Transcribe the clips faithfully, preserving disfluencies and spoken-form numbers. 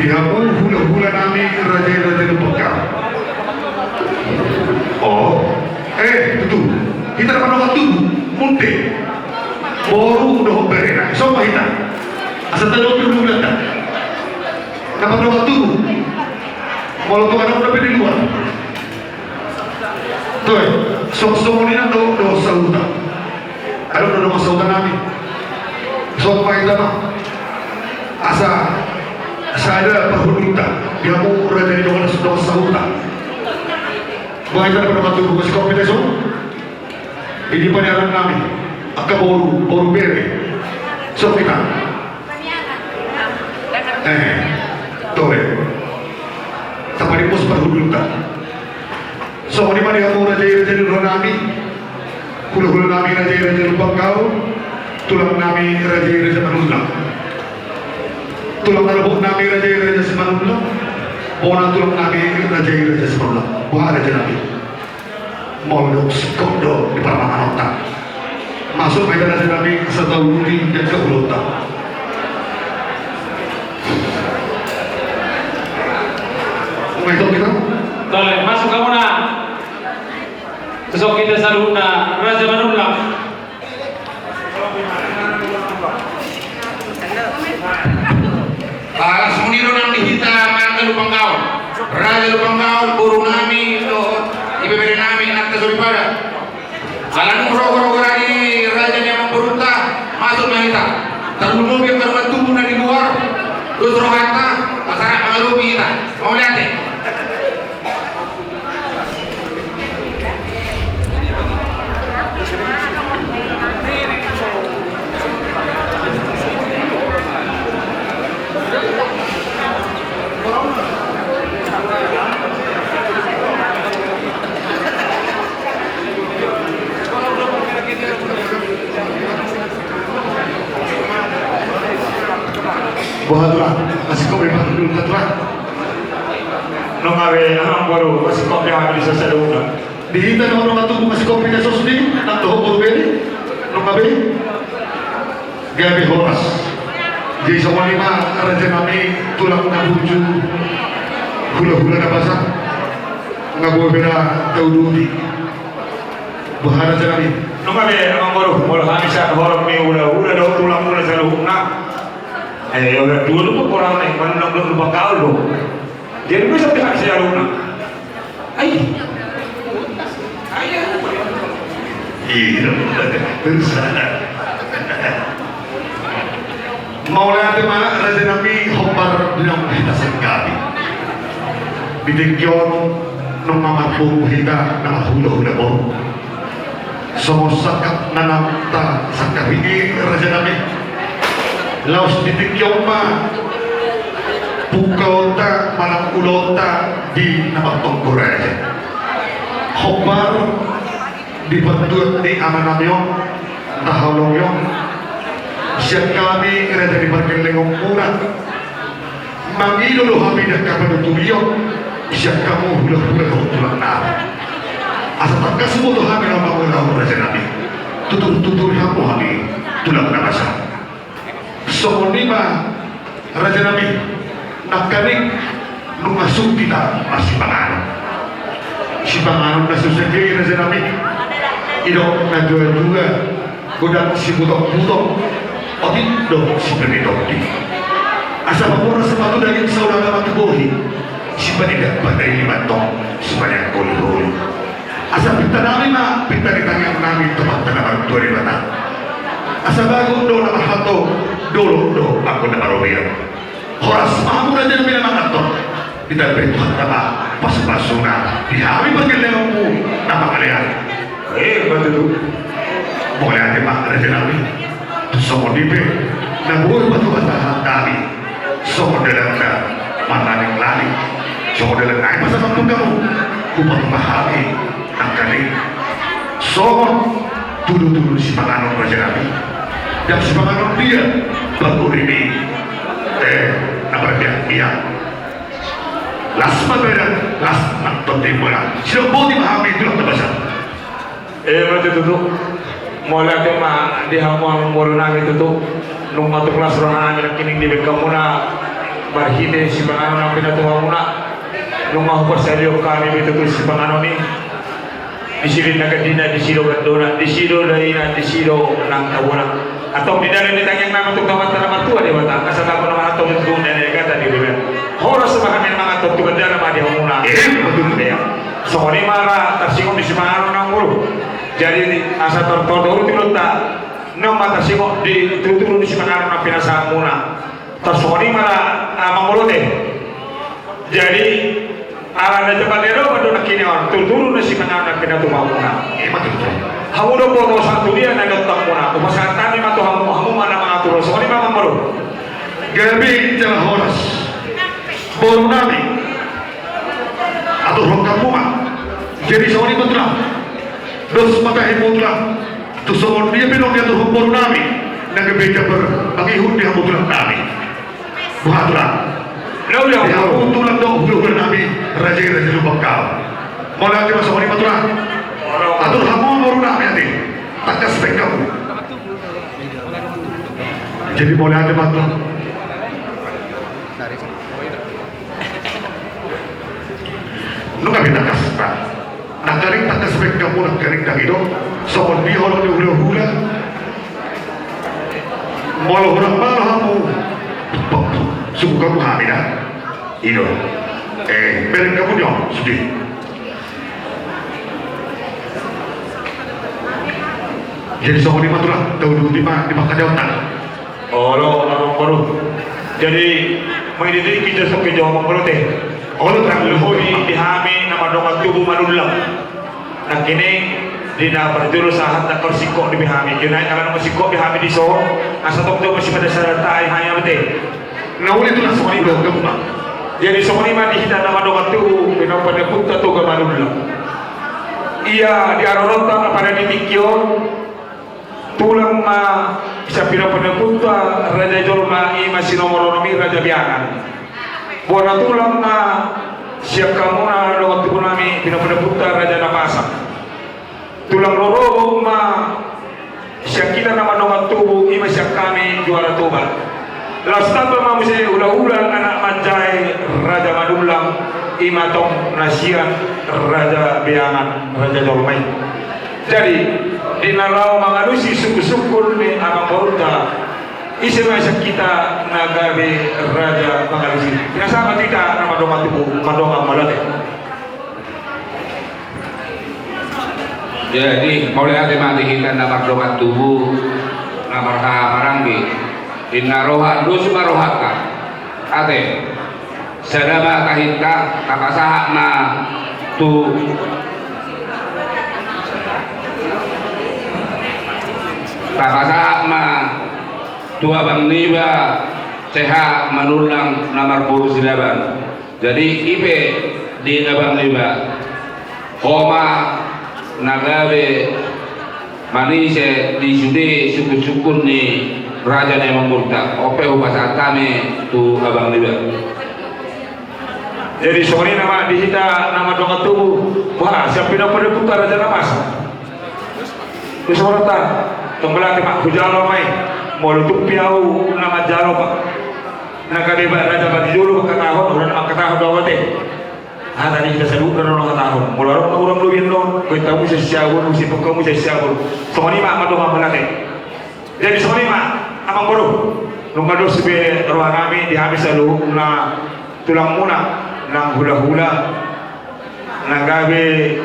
Di hamu hulahula nami raja i, raja i Lumban Gaol. Oh, eh, tutu. Hita na mandok tubu, munde. Boru dohot berena. Songon hita. Asa tadok hulahulanta. Na mandok tubu. Molo tu anak udah di luar. Toe, songon i nang do, do sahuta. Adong do, do sahuta nami. Songon i ma hita ma. Asa sada parhundulta. Di hamu raja ni dongan, dongan sahuta. Boha hita na mandok tubu, kasih kopi teso. Di di paniaran nami. Angka boru, boru bere. Songon i ma. Eh, toe. Tapadimpos parhundulta. Songon i ma di hamu raja i, raja ni roha nami. Hulahula nami raja i, raja i Lumban Gaol. Tulang nami raja i, raja Manullang. Tulang na dohot nami raja i, raja Simanullang. Bona tulang nami raja i, raja Simanullang. Boha raja nami. Molo singkop do di parmanganonta. Masuk ma hita raja nami, asa tauduti angka ulaonta. Masuk hita. Tole, masuk hamuna. Masuk hita saluhutna, raja Manullang. Las muni do nang di hita marga Lumban Gaol. Raja Lumban Gaol, boru nami dohot ibebere nami, nang ta soripada. Ala nunga rogo-rogo ra di raja ni amangborunta, masuk ma hita. Tarlumobi angka dongan tubu na di luar, dos rohanta, asa rap mangadopi hita. Mauliate. Boha tulang, masih kopi ma tulang. Nunga be, amangboru, masih kopi hami di sasaluhutna. Di hita na mandok tubu, masih kopi na sos di, nang dohot boru bere. Nunga be. Gabe horas. Jadi songon i ma raja nami, tulang na burju, hulahula na basa. Nga boi be ra tauduti. Boha raja nami. Nunga be, amangboru, molo hami sian horong ni hulahula dohot tulang muna saluhutna. Ai, ora dua do pe orang ni, Manullang dohot Lumban Gaol do. Jadi bisa pihak si aluna. Ai. Ai, iya. Berusaha. Mauliate ma raja nami, hombar di na hita sangkapi. Di tingki on nunga marpungu hita na marhulahula boru. Songon sangkap na naung tasangkapi i raja nami. Laos di tingki on ma pungkaonta manang ulaonta di na martonggo raja. Hombar di partuat ni ama nami on, tahaholongi on, sian hami raja ni pargellengon muna. Mangido do hami di angka panuturion sian hamu hulahula dohot tulang nami. Asa tangkas boto hami na mangulahon raja nami. Tutur-tuturi hamu hami tulang na basa. Songon i ma raja nami, nangkaning nunga sungkit ma sipanganon. Sipanganon na so sadia i raja nami. Didok na tua-tua. Godang sibutok-butok, otik do sipendi-tondi. Asa pamora sapatu daging saudara matu bohi, sipanindak pandaili mantong, sipanindak holi-holi. Asa pinta nami ma, pinta ni tangiang nami, tu Amanta na martua Debata. Asa bagot do na marhalto, dolok do anggo na marobean. Horas ma hamu raja nami na manganhon. Ditambai Tuhanta ma pasu-pasuna di hami pargellengonmu na mangalean. Eh, ima tutu. Mauliate ma raja nami. Songon i pe na boi ma tu hata-hata nami. Songon dalanta marlaning-laning. Songon dalan nai pasahathon hamu. Hupasahat hami nangkaning songon tudu-tudu sipanganon raja nami. Ndang sipanganon dia, panggohi ni, eh, na marmiak-miak. Las ma badan, las nang tondi muna. Sidok boti ma hami tulang na basa. Eh, ima tutu. Mauliate ma di hamu amangboru nami tutu. Nunga tung las roha nami nangkining dibahen hamuna Marhite sipanganon na pinatupa muna, nunga huparsaulihon hami be tutu sipanganon i. Disi do na gandina, disi do gandona, disi do daina, disi do nang tabona. Antong di dalan ni tangiang nami tu Amanta na martua Debata, asa tabo na manatong tu na negata di bibir. Horas ma hami mangan tu gandana ma di hamuna. Iya, betul. Iya. Songon i ma ra tarsingot di sipanganon na mulu. Jadi asa tor tor tor tu lota. Nunga tarsingot di tutu di sipanganon na pinasahat muna. Tarsongon i ma ra, ah, mangoloi. Jadi ala na jaman ni adopan do nangkining on, tutu do na sipanganon na pinatupa muna. Ima tutu. Hamu do boto sahat tu dia na nidok muna. Hupasahat hami ma tu hamu, hamu ma na mangatur. Songon i ma mangoloi. Gabe jala horas, boru nami. Aturhon hamu ma. Jadi songon i ma tulang. Dos ma tahe ma tulang. Tu songon dia pe naung diaturhon boru nami, na gabe jambar mangihut di hamu tulang nami. Boha tulang? Di hamu tulang dohot hulahula nami, raja i raja Lumban Gaol. Mauliate ma, songon i ma tulang. Atur hamu boru nami ate. Tangkas baen hamu. Jadi mauliate ma tulang. Nunga be tangkas ra. Nangkaning tangkas baen hamu, nangkaning dang i do. Songon dia holong ni hulahula. Molo hurang malo hamu, sungkun hamu hami da. I do. Eh, bereng hamu ni on sude. Jadi songon i ma tulang, tauduti ma di pangkataion. Olo, amangboru. Jadi mangido-ido hita songon i jo, amangboru, ate. Olo, tulang. Luhut di hami na mardongan tubu Manullang. Nangkining di na parjolo sahat na tor singkop di hami. Di na ala na singkop di hami dison, asa tong do masipadasahat hami, ate. Na uli tulang, songon i ma. Jadi songon i ma di hita na mardongan tubu, pinompar ni ompunta Toga Manullang. Ia di aroronta na pada di tingki on, tulang ma sian pinompar ni ompunta raja jolma, i ma si nomor onom i, Raja Beangan. Bona tulang ma sian hamuna dongan tubu nami, pinompar ni ompunta Raja Napasan. Tulang rorobot ma sian hita na mardongan tubu, i ma sian hami Juara Toba. Laos tamba ma muse hulahula anak manjae Raja Manullang, i ma tong na sian Raja Beangan, raja jolma i. Jadi di na laho mangalusi sungkunsungkun ni amangborunta, ise ma sian hita na gabe raja mangalusi? Pinasahat ma tu hita na mardongan tubu, mardongan mauliate. Jadi mauliate ma di hita na mardongan tubu, na marhaha maranggi. Inna roha, dos ma rohanta. Ate. Sada ma tahinta, tapasahat ma tu, tapasahat ma tu abang niba, C H Manullang na marboru Silaban. Jadi i pe di abang niba, ho ma na gabe manise di sude sungkunsungkun ni raja ni amangborunta. On pe hupasahat hami tu abang niba. Jadi songon i nama di hita na mardongan tubu. Boha, sian pinompar ni ompunta Raja Napasan? Di songon on ta, tong mauliate ma, hujalo ma i. Molo tung pe ahu na manjalo, na gabe raja parjolo, mangkatahon, ura na mangkatahon do ahu, ate. Hata ni hita saluhutna do na mangkatahon. Molo adong na hurang lobi annon, baen hamu sian siamun, husiphon hamu sian siamun. Songon i ma, mardongan mauliate. Jadi songon i ma, amangboru. Nunga dos be roha nami, di hami saluhutna tulangmuna, nang hulahula, na gabe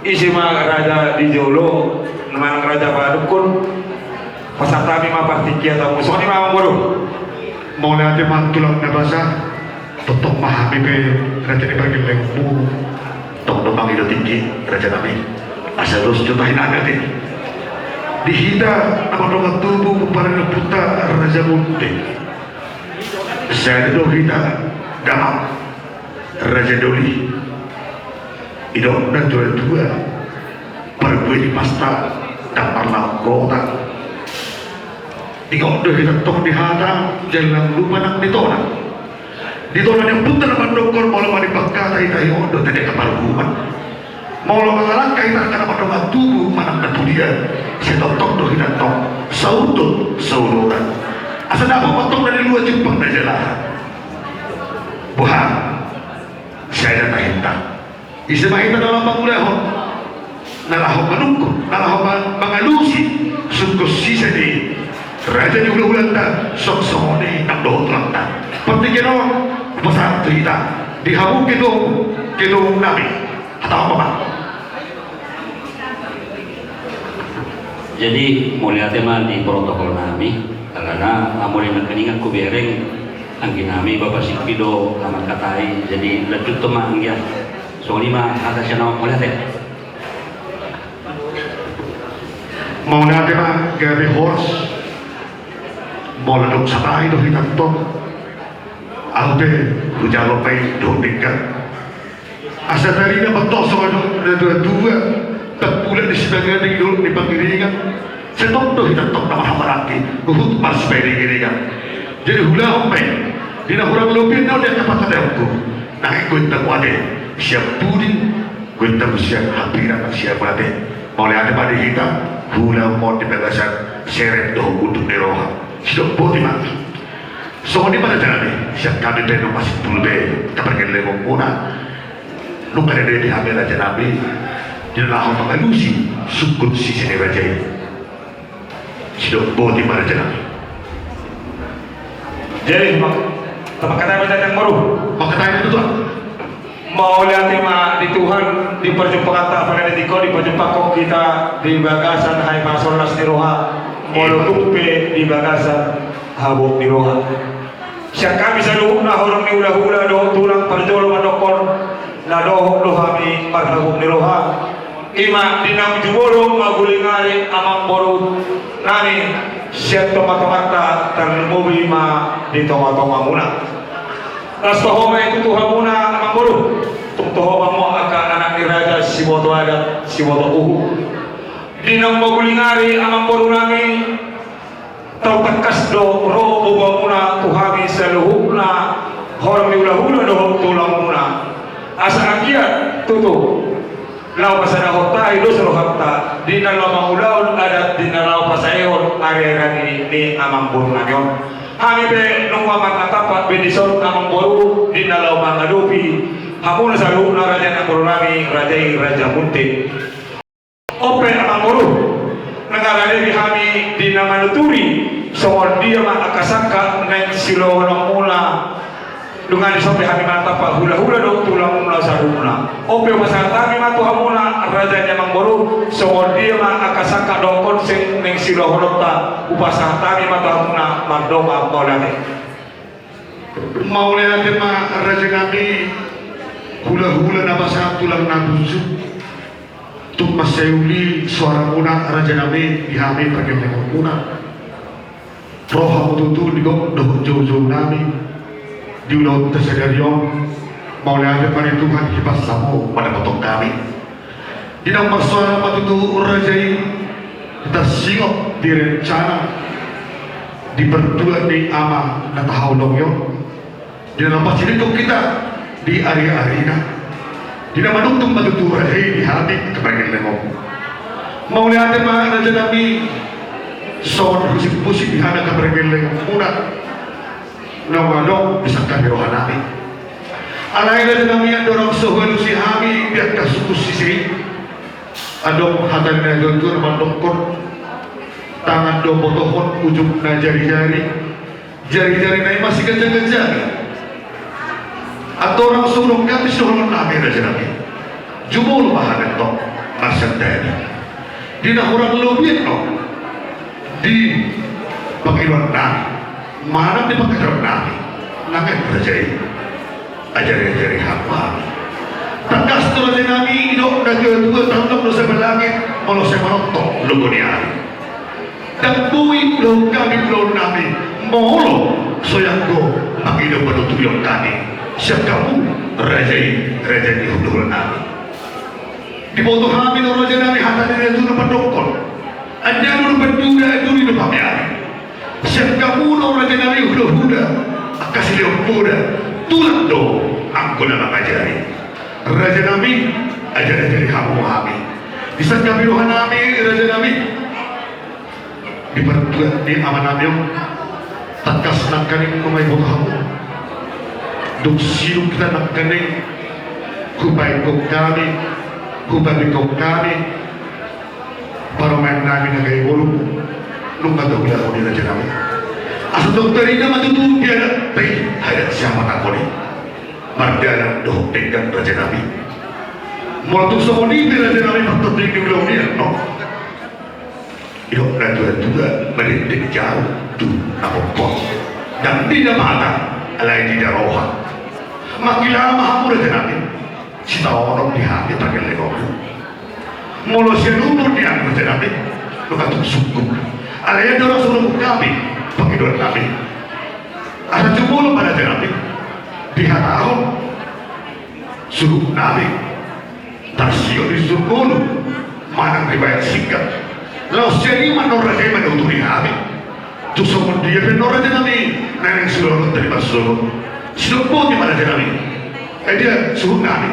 ise ma raja di jolo, manang raja padukkon, pasahat hami ma partingkian tamu. Songon i ma, amangboru. Mauliate ma tulang na basa. Tongtong ma hami pe raja ni pargellengmu, tong do mangido tingki raja nami. Asa dos jo tahi nami, ate. Di hita na mardongan tubu, pomparan ni ompunta Raja Munte. Sada do hita damang Raja Doli. Didok natuatua, parbue ni pasta ndang marlaok gota. Ingot do hita tong di hata, jala ndang lupa nang di tona. Di tona ni ompunta na mandok on, molo manimpak hata, hita ingot do tanda ni paruhuman. Molo mangalangka hita angka na mardongan tubu manang na tudia, sai tongtong do hita tong sauton saudotan. Asa dapot ma tong na niluluan jumpang na jala. Tuhan, sai na tahinta. Ise ma hita na laho mangulahon, na laho manungkun, na laho ma-, mangalusi sungkun sise ni raja ni hulahulanta, songon i nang dohot tulangta. Partingkian on, pasahat tu hita di hamu ketua, ketua nami. Hatahon ma, Pak. Jadi, mauliate ma di protokol nami, alana molo nangkin ingan hubereng, anggi nami Bapak Singki do na mangkatai, jadi lanjuthon ma anggiat. Songon i ma hata sian ahu, mauliate. Mauliate ma, gabe horas. Molo dung sabahi do hita tong, ahu pe hujalo ma i dohot denggan. Asa tarida ma tong songon na tuatua, tampulan ni sipanganon dohot ni pangiringan. Sai tong do hita tong na marhahamaranggi, huhut marsipangiringan. Jadi huulahon ma i, di na hurang lobi on di angka pangkataionku. Nang ingkon tamu ate, sian pudi, ingkon tamu sian hambirang, sian muna ate. Mauliate ma di hita, huulahon ma on di bagasan serep dohot unduk ni roha. Sidok boti ma. Songon i ma raja nami, sian hami pe nunga simpul be angka pargellengonmuna. Nunga denggan hami raja nami, di na laho mangalusi sungkun sise ni raja i. Sidok boti ma raja nami. Jadi, ma-, tapangkatai ma raja nami boru. Pangkatai ma tutu. Mauliate ma di Tuhan, di parjumpanganta, apalagi di ho, diparjumpangkon hita di bagasan hami pasolas ni roha, molo tung pe di bagasan habot ni roha. Sian hami saluhutna horong ni hulahula dohot tulang parjolo mandokkon, na dohot do hami marhabot ni roha. I ma di naung jumolo maguling ari amangboru nami sian tongatonganta, tarlumobi ma di tongatongamuna. Las toho ma i tutu hamuna amangboru, tung toho ma hamu angka anak ni raja, siboto adat, siboto uhum. Di naung maguling ari amangboru nami, tau tangkas do ro boaboamuna tu hami saluhutna horong ni hulahula dohot tulangmuna. Asa anggiat tutu laho pasadahon tahi dos rohanta, di na laho mangulahon adat, di na laho pasaehon ariari ni, ni amangboru nami on. Hami pe nunga marnatampak be dison amangboru, di na laho mangadopi hamuna saluhutna raja ni amangboru nami, raja i Raja Munte. On pe amangboru, nunga rade di hami di na manuturi songon dia ma angka sangkap naeng siulahononmuna. Nunga dison pe hami marnatampak hulahula dohot tulangmuna saluhutna. On pe hupasahat hami ma tu hamuna raja ni amangboru, songon dia ma angka sangkap dohot konsep naeng siulahononta, hupasahat hami ma tu hamuna mardongan mauliate. Mauliate ma raja nami, hulahula na basa tulang na busu. Tung mansai uli soaramuna raja nami di hami pargellengonmuna. Ro hamu tutu di gok dohot joujou nami di ulaonta sadari on. Mauliate ma di Tuhan, hipas hamu mandapothon hami. Di na marsoara ma tutu raja i, hita singot di rencana, di partuat ni ama na tahaholongi on. Di na laho pasilingkon hita di ariarina. Di na manungtun ma tutu raja i di hami angka pargellengonmuna. Mauliate ma raja nami, songon husipusip di hami angka pargellengonmuna. Naung adong di sangkap ni roha nami. Alai raja nami, andorang so hualusi hami di angka sungkun sise i, adong hata ni natuatua na mandokkon, tangan do botohon ujungna jarijari, jarijari na i ma siganjangganjangi. Andorang so hudok hami sidohonon nami raja nami, jumolo ma hami antong marsandani. Di na hurang lobi annon di pangidoan nami manang di pangkataion nami, nang raja i, ajari-ajari hamu hami. Tangkas do raja nami, didok natuatua, tandok do sabalangit molo sai manongtong logo ni ari. Ndang boi ulaon hami, ulaon nami, molo so ianggo pangido panuturion hami sian hamu raja i, raja ni hulahula nami. Diboto hami do raja nami hata ni natuatua na mandokkon: Anjaha do panduda, duri do pamiari. Sian hamu do raja nami hulahula, angka silehon poda, tulang do anggo na mangajari. Raja nami, ajari-ajari hamu hami. Di sangkap ni roha nami raja nami, di partuat ni ama nami on, tangkas nangkaning nunga diboto hamu. Dung sidung hita nangkaning, hupaingot hami, hupabingot hami parumaen nami na gabe bolon, nunga tau dilehon i raja nami. Asa tong tarida ma tutu di adat, tai adat siapa takoni. Mardalan dohot denggan raja nami. Molo tung songon i pe raja nami, partonding di ulaon i, no. Didok na tua-tua, madengdeng jabu tu na pompot. Ndang didapatan, alai didarohon. Mangkilala ma hamu raja nami. Sitaonon di hami pangellengonmu. Molo sian umur nian raja nami, nunga tung sungkun. Alai ndang ro suruhon hami pangidoan nami. Asa jumolo ma raja nami dihatahon suhut nami. Tarsio di suhut ngolu manang riwayat singkat. Laos sian i ma annon raja i manuturi hami. Tung songon dia pe annon raja nami na naeng suhut on, tarima suhut. Sidok boti ma raja nami. Eh, dia suhut nami.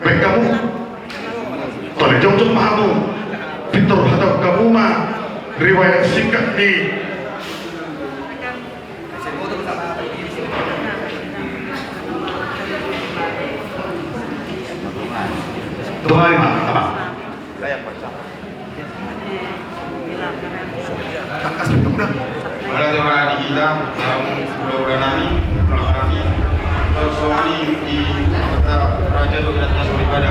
Baen hamu. Tole jongjong ma hamu. Pintor hatahon hamu ma riwayat singkat ni. Tuhan ma, abang. Tangkas pintung dah. Mauliate ma di hita, hamu hulahula nami, hulahula nami, songon i di hata raja dohot inanta soripada.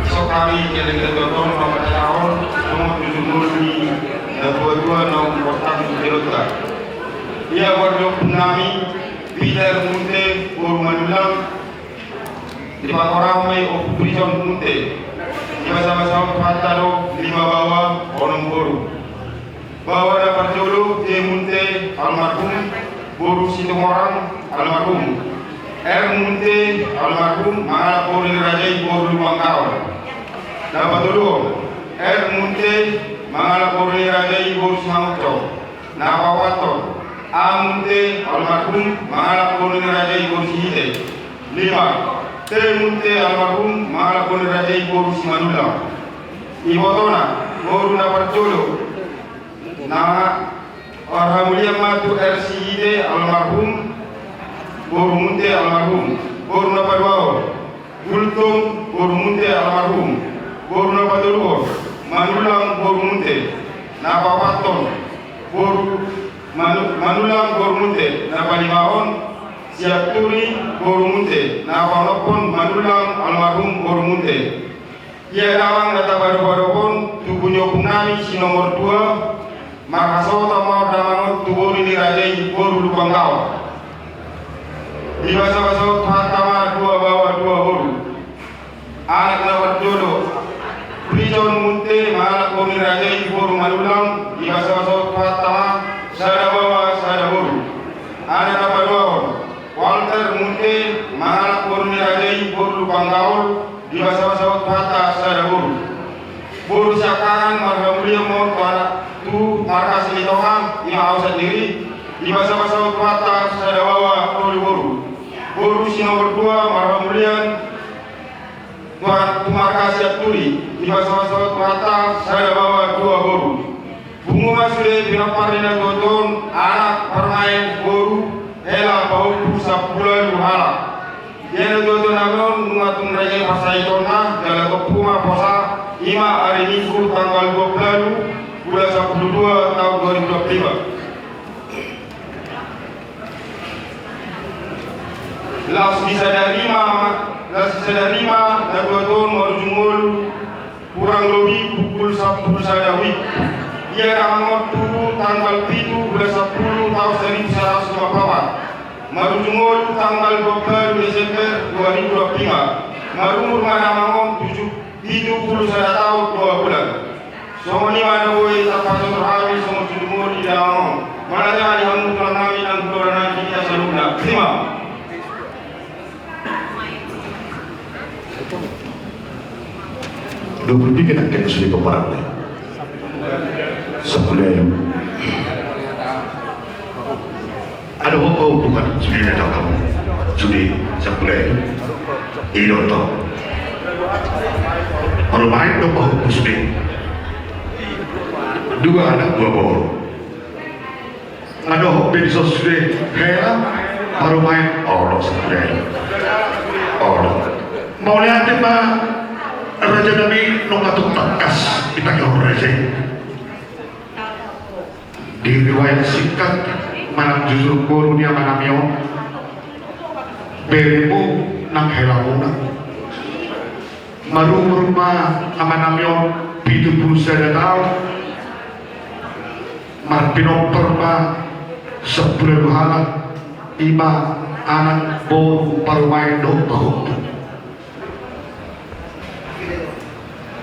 Songon hami, elek hita tuatua, mauliate ma di hita, songon jujur ni na tuatua, na umportan di jolonta. Ia boru ni ompu nami, Peter Munthe, boru Manullang, dipangkorhon ma i Ompu Prison Munthe. Dibasabasahon Tuhanta do lima baoa onom boru. Baoa na parjolo, T Munthe almarhum, boru Situmorang almarhum. R Munthe almarhum, mangalap boru ni raja i, boru Lumban Gaol. Na patoluhon, R Munthe, mangalap boru ni raja i, boru Simangunsong. Na paopathon, A Munthe almarhum, mangalap boru ni raja i, boru Sihite. Lima, T Munthe almarhum, mangalap boru ni raja i, boru Simanullang. Ibotona, boru na parjolo, na marhamulian ma tu R Sihite almarhum, boru Munthe almarhum. Boru na paduahon, Gultom, boru Munthe almarhum. Boru na patoluhon, Manullang, boru Munthe. Na paopathon, boru Manu-, Manullang, boru Munthe. Na palimahon, Sianturi, boru Munthe. Na paonomhon, Manullang almarhum, boru Munthe. Ia damang na tapadopadophon tu boru ni ompu nami si nomor dua, marhasohotan ma damang on tu boru ni raja i, boru Lumban Gaol. Dibasabasahon Tuhanta ma dua baoa dua boru. Anak na parjolo, Prison Munthe, mangalap boru ni raja i, boru Manullang. Dibasabasahon Tuhanta ma sada baoa sada boru. Anak na paduahon, Walter Munthe, mangalap boru ni raja i, boru Lumban Gaol. Dibasabasahon Tuhanta sada boru. Boru siangkangan marhamulian ma on tu anak, tu marga Silitonga, i ma au sandiri. Dibasabasahon Tuhanta sada baoa tolu boru. Boru si nomor dua marhamulian tu an-, tu marga Sianturi. Dibasabasahon Tuhanta sada baoa dua boru. Pungu ma sude pinompar ni na tuatua on, anak, parumaen, boru, hela, pahompu, sampulu ualu halak. Ia na tuatua nami on, nunga tung rade parsahitonna, jala tompu ma posa, i ma ari Minggu tanggal dua puluh ualu, bulan sampulu dua, taon dua ribu dua puluh lima. Laos disadari ma, laos disadari ma na tuatua on marujung ngolu, kurang lobi pukul sampulu sada wib. Ia damang on tubu tanggal pitu bulan sampulu taon saribu sada ratus lima pulu opat. Marujung ngolu tanggal dua puluh ualu Desember dua ribu dua puluh lima. Marumur ma damang on tujuh, pitu pulu sada taon dua bulan. Songon i ma na boi tapatutur hami songon jujur ni damang on. Mauliate ma di hamu tulang nami nang tulang nami di hita saluhutna. Terima. Dua puluh tiga na kena sudah peperan. Sampulu ualu. Adong ho, bukan, sudah na tau hamu. Sudah, sampulu ualu. Ido to. Parumaen do pahompu sude. Dua anak, dua boru. Adong ho pe dison sude hela. Parumaen, olo, saudara. Olo. Mauliate ma, raja nami, nunga tung tangkas ditangihon raja i. Di riwayat singkat manang jujur ngolu ni amanami on, beremu nang helamuna. Marumur ma amanami on pitu pulu sada taon, marpinompar ma sampulu ualu halak, i ma anak, boru, parumaen dohot pahompu.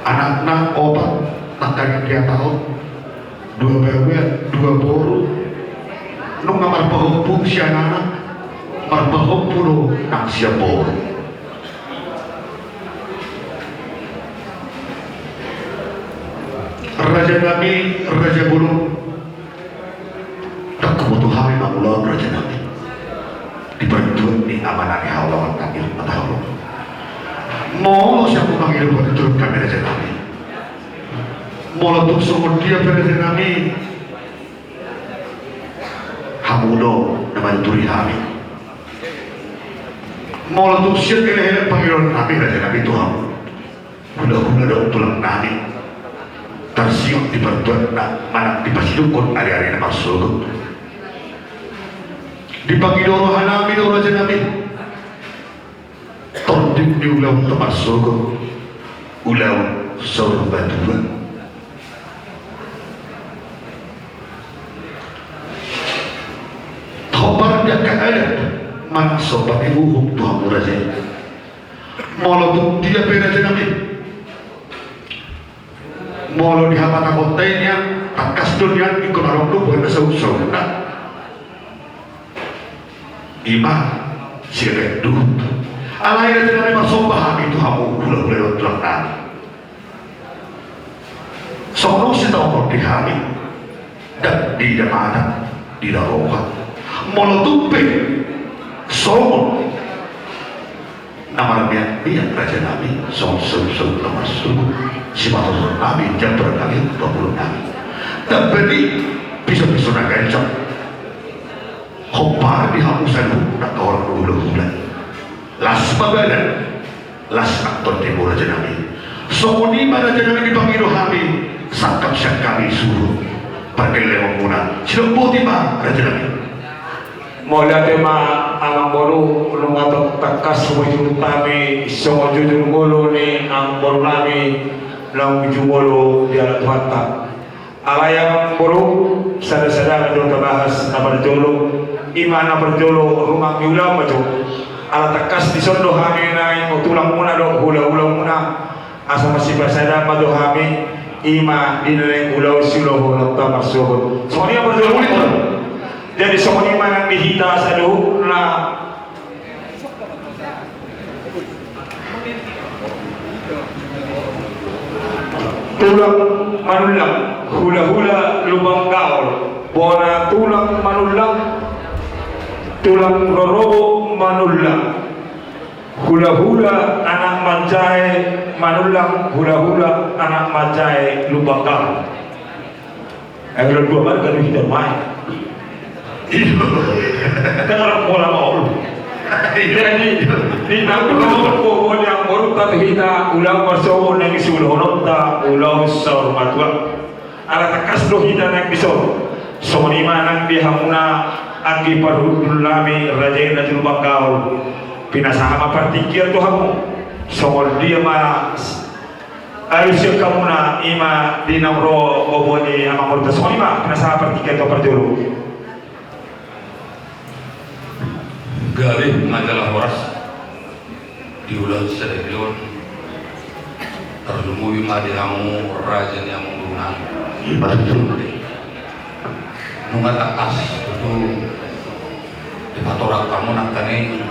Anakna opat, nangkaning di hata on, dua baoa, dua boru, nunga marpahompu sian anak, marpahompu do nang sian boru. Raja nami, raja bolon, ndang huboto hami mangulahon, raja nami, di partuat ni amanami haholongan nami, mata haholongan. Molo sian hamu mangido partuat hami, raja nami, molo tung songon dia pe, raja nami, hamu do na manuturi hami. Molo tung sian elek-elek pangidoan nami, raja nami, tu hamu, hulahula dohot tulang nami, tarsingot di partuatna manang dipasidokkon ari-ari na marsogot, dipangido roha nami do, raja nami, tondim ni ulaonta marsogot, ulaon saur matua. Hombar di angka adat manang somba ni uhum tu hamu, raja. Molo tung dia pe, raja nami, molo di hapatahonta i nian, tangkas do nian ingkon adong do buatna saut-sautna. I ma sigagat duhut. Alai, raja nami, marsomba hami tu hamu, hulahula dohot tulang nami. Songon on sitaonon di hami, ndang diida mata, diida roha. Molo tung pe songon na marmiak-miak, raja nami, songon saut-saut na marsogot, sipatortor nami, jambar nami, pangulahon nami, tamba ni piso-piso na ganjang, hombar di hamu saluhut angka horong hulahula. Las ma badan, las nang tondimu, raja nami. Songon i ma, raja nami, dipangido hami, sangkap sian hami suhut pargellengonmuna. Sidok boti ma, raja nami. Mauliate ma, amangboru, nunga tung tangkas hupaihut hami songon jujur ngolu ni amangboru nami naung jujur ngolu di hadapan Tuhanta. Alai, amangboru, sada-sada ma jo tabahas na parjolo, i ma na parjolo, rumang ni ulaon ma jo. Ala tangkas dison do hami naeng tulangmuna dohot hulahulamuna, asa masipasadaan ma jo hami, i ma di na naeng ulaon siulahononta marsogot. Songon i ma parjolo, amangboru. Jadi songon i ma nang di hita saluhutna. Tulang Manullang, hulahula Lumban Gaol, bona tulang Manullang, tulang rorobot Manullang, hulahula anak manjae Manullang, hulahula anak manjae Lumban Gaol. Ai ulaon dua marga do hita, mai. Kan ora pola ma olo. Jadi di na ulaon bohobon ni amangborunta tu hita, ulaon marsogot naeng siulahononta ulaon saur matua. Ala tangkas do hita naeng dison. Songon i ma nang di hamuna anggi parhundul nami, raja i na tu Lumban Gaol. Pinasahat ma partingkian tu hamu. Songon dia ma alusi hamuna, i ma di naung ro bohobon ni amangborunta, songon i ma pinasahat partingkian tu parjolo. Gabe ma jala horas di ulaon sadari on, tarlumobi ma di hamu raja ni amangboru nami. Nunga tangkas tutu dipatorang hamu nangkaning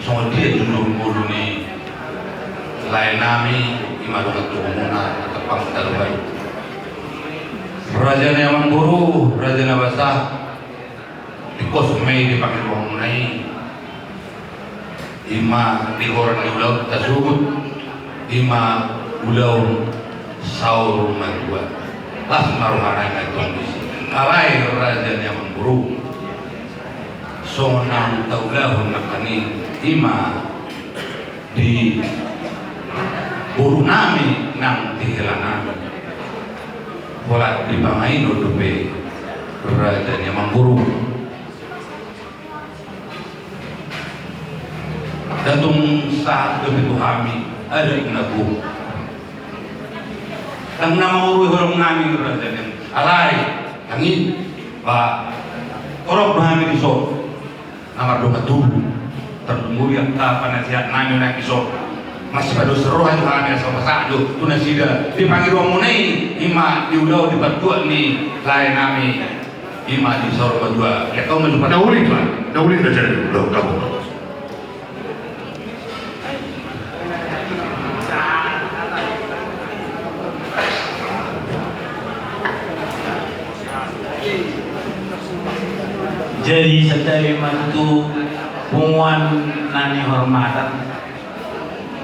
songon dia jujur ngolu ni lae nami, i ma dongan tubumuna na tapang talu ai. Raja ni amangboru, raja na basa, di pos ma i dipangido hamuna i. I ma di goar ni ulaon tasogot, i ma ulaon saur matua. Las ma roha nami na tuan disi. Alai raja ni amangboru, Songon na taulahon nangkaning i ma di boru nami nang di hela nami. Holan di pangaingon dope raja ni amangboru. Ndang tung sahat dope tu hami adat na gok. Ndang na mangurui holong nami raja ni, alai anggi ba torop do hami dison na mardongan tubu. Tarlumobi angka panasihat nami na dison, masipados roha jo hami asa pasahat do tu nasida di pangidoan muna i, i ma di ulaon di partuat ni lae nami, i ma di saur matua. Ia kau ma jupa. Na uli ma, na uli ma jadi ulaon kamu. Jadi santabi ma tutu punguan na nihormatan.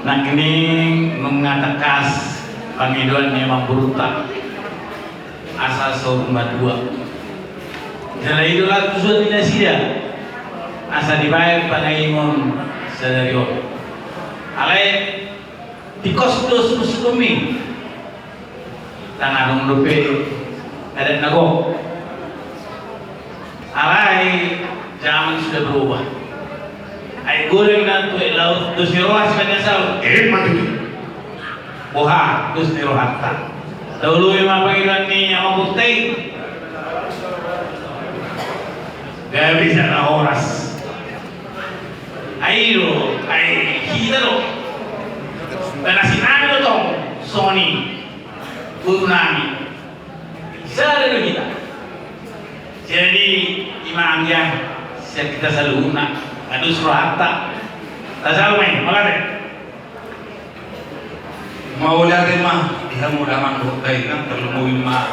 Nangkining nunga tangkas pangidoan ni amangborunta asa saur matua. Jala i do laos tujuan ni nasida asa dibaen pangaingon sadari on. Alai tingkos do sumus domi. Ndang adong dope adat na gok. Alai zaman sudah berubah. Aek godang na tu aek laut, dos ni roha sibaen na saut. Emma tutu. Boha dos ni rohanta? Taoloi ma pangidoan ni amangborunta i. Gabe jala horas. Ai do, ai hita do. Dongan nami do tong songon i. Boru nami. Sada do hita. Jadi i ma anggia sian hita saluhutna. Nga dos rohanta. Tasahat ma i, mauliate. Mauliate ma di hamu damang dohot dainang, tarlumobi ma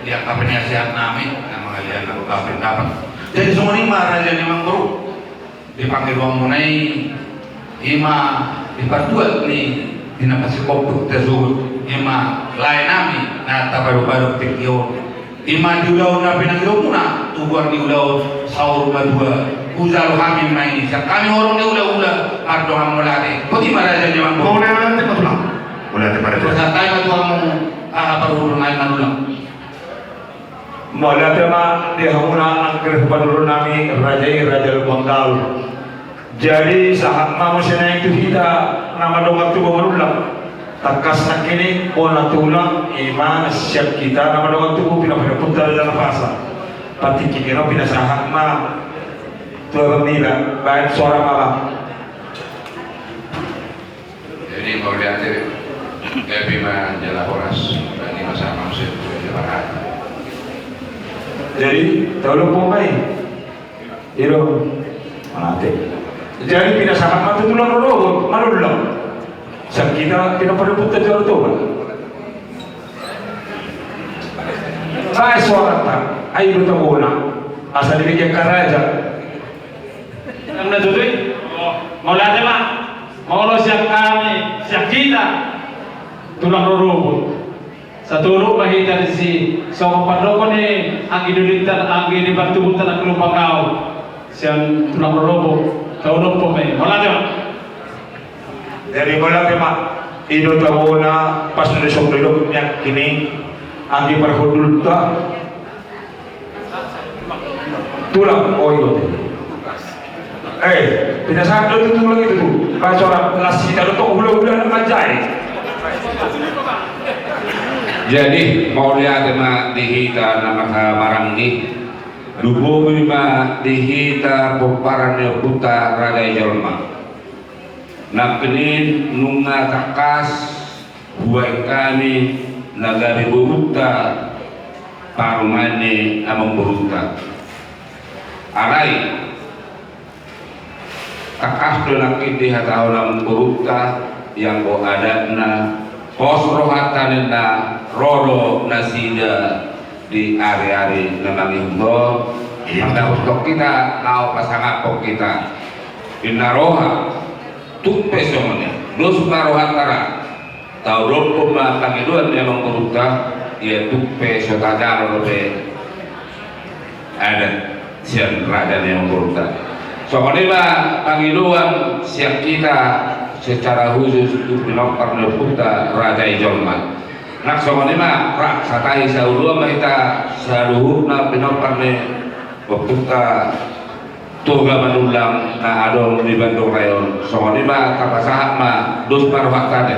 di angka penasehat nami na mangalean angka pendapat. Jadi songon i ma raja ni amangboru. Di pangidoan muna i, i ma di partuat ni di na pasikophop tasuhut, i ma lae nami na tapadopado tingki on. I ma di ulaon na pinangido muna tu goar ni ulaon saur matua. Hujalo hami ma i sian hami horong ni hulahula mardongan mauliate. Boti ma raja ni amangboru. Mauliate ma tulang. Mauliate ma raja. Santabi ma tu hamu, aha, parhundul nami ma tulang. Mauliate ma di hamuna angka parhundul nami raja i, raja Lumban Gaol. Jadi sahat ma muse naeng tu hita na mardongan tubu manullang. Tangkas nangkining bona tulang i ma sian hita na mardongan tubu, pinompar ni ompunta Raja Napasa. Partingkian on pinasahat ma tu abang niba, baen soara ma abang. Jadi mauliate, gabe ma jala horas. Bani ma sama muse tu jala horas. Jadi tahu lupa mai. Iro mate. Jadi pinasahat ma tu tulang rorobot manullang. Sian hita pinompar ni ompunta Raja Toba. Baen soaranta, ai do tabona asa dibaen angka raja. Ndang na tutu i. Mauliate ma. Molo sian hami, sian hita tulang rorobot, satolop ma hita disi songon pandokon ni anggi dodinta, anggi di partubuanta na Lumban Gaol. Sian tulang rorobot taolopon ma i. Mauliate ma. Jadi mauliate ma. I do tabona, pas na disongkop nangkining anggi parhundulta. Tulang, oh, i do. Eh, pinasahat do tu tulang i tutu. Baen soara, las hita do tong hulahula na manjae. Jadi mauliate ma di hita na marhahamaranggi. Lumobi ma di hita pomparan ni ompunta Raja i Jolma. Nangkining nunga tangkas hubaen hami na gabe borunta parumaen ni amangborunta. Alai tangkas do nangkin dihatahon amangborunta, ianggo adatna, pos rohanta ninna, ro do nasida di ariari na mangihut on. Iya, mangihut hita, laho pasangaphon hita. Ninna roha, tung pe songon i. Dos ma rohanta ra. Taolopon ma pangidoan ni amangborunta, ia tung pe so tajalo dope adat sian raja ni amangborunta. Songon i ma pangidoan sian hita secara khusus tu pinompar ni ompunta Raja i Jolma. Nang songon i ma rap satai saoloan ma hita saluhutna pinompar ni ompunta Toga Manullang na adong di Bandung Raya on. Songon i ma tapasahat ma dos ma rohanta.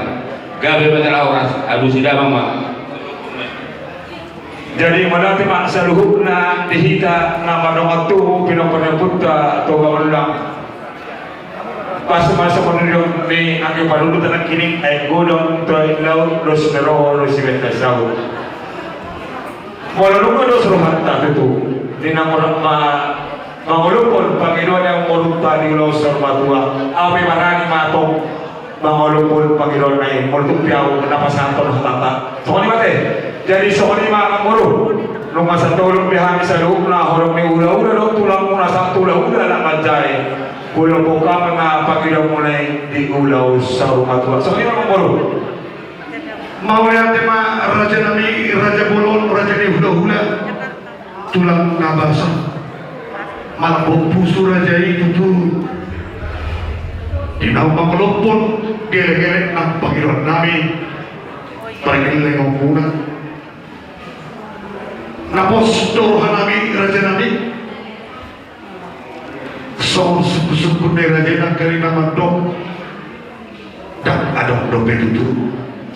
Gabe ma jala horas, alusi damang ma. Jadi mauliate ma saluhutna di hita na mandongani tubu pinompar ni ompunta Toga Manullang. Pas masa menunjuk ni anggi paludu tanah kini, aek godang tu aek laut, dos ni roha, dos ni benta saut. Molo nunga dos rohanta tutu, di na murah ma mangolophon pangidoan ni amangborunta di ulaon saur matua, au pe barani ma tong mangolophon pangidoanna i, molo tung pe au na pasahathon hatanta. Songon i ma ate. Jadi songon i ma amangboru, nunga satolop be hami saluhutna, horong ni hulahula dohot tulangmuna sahat tu hulahula na manjae. Hulophon hami ma pangidoanmuna i di ulaon saur matua. Songon i ma amangboru. Mauliate ma raja nami, raja bolon, raja ni hulahula. Tulang na basa. Malambok pusu raja i tutu. Di na mangolophon, gelek-gelek nang pangidoan nami. Pargellengonmuna. Na pos do roha nami, raja nami. Songon sungkun-sungkun ni raja i nangkaningan mandok. Ndang adong dope tutu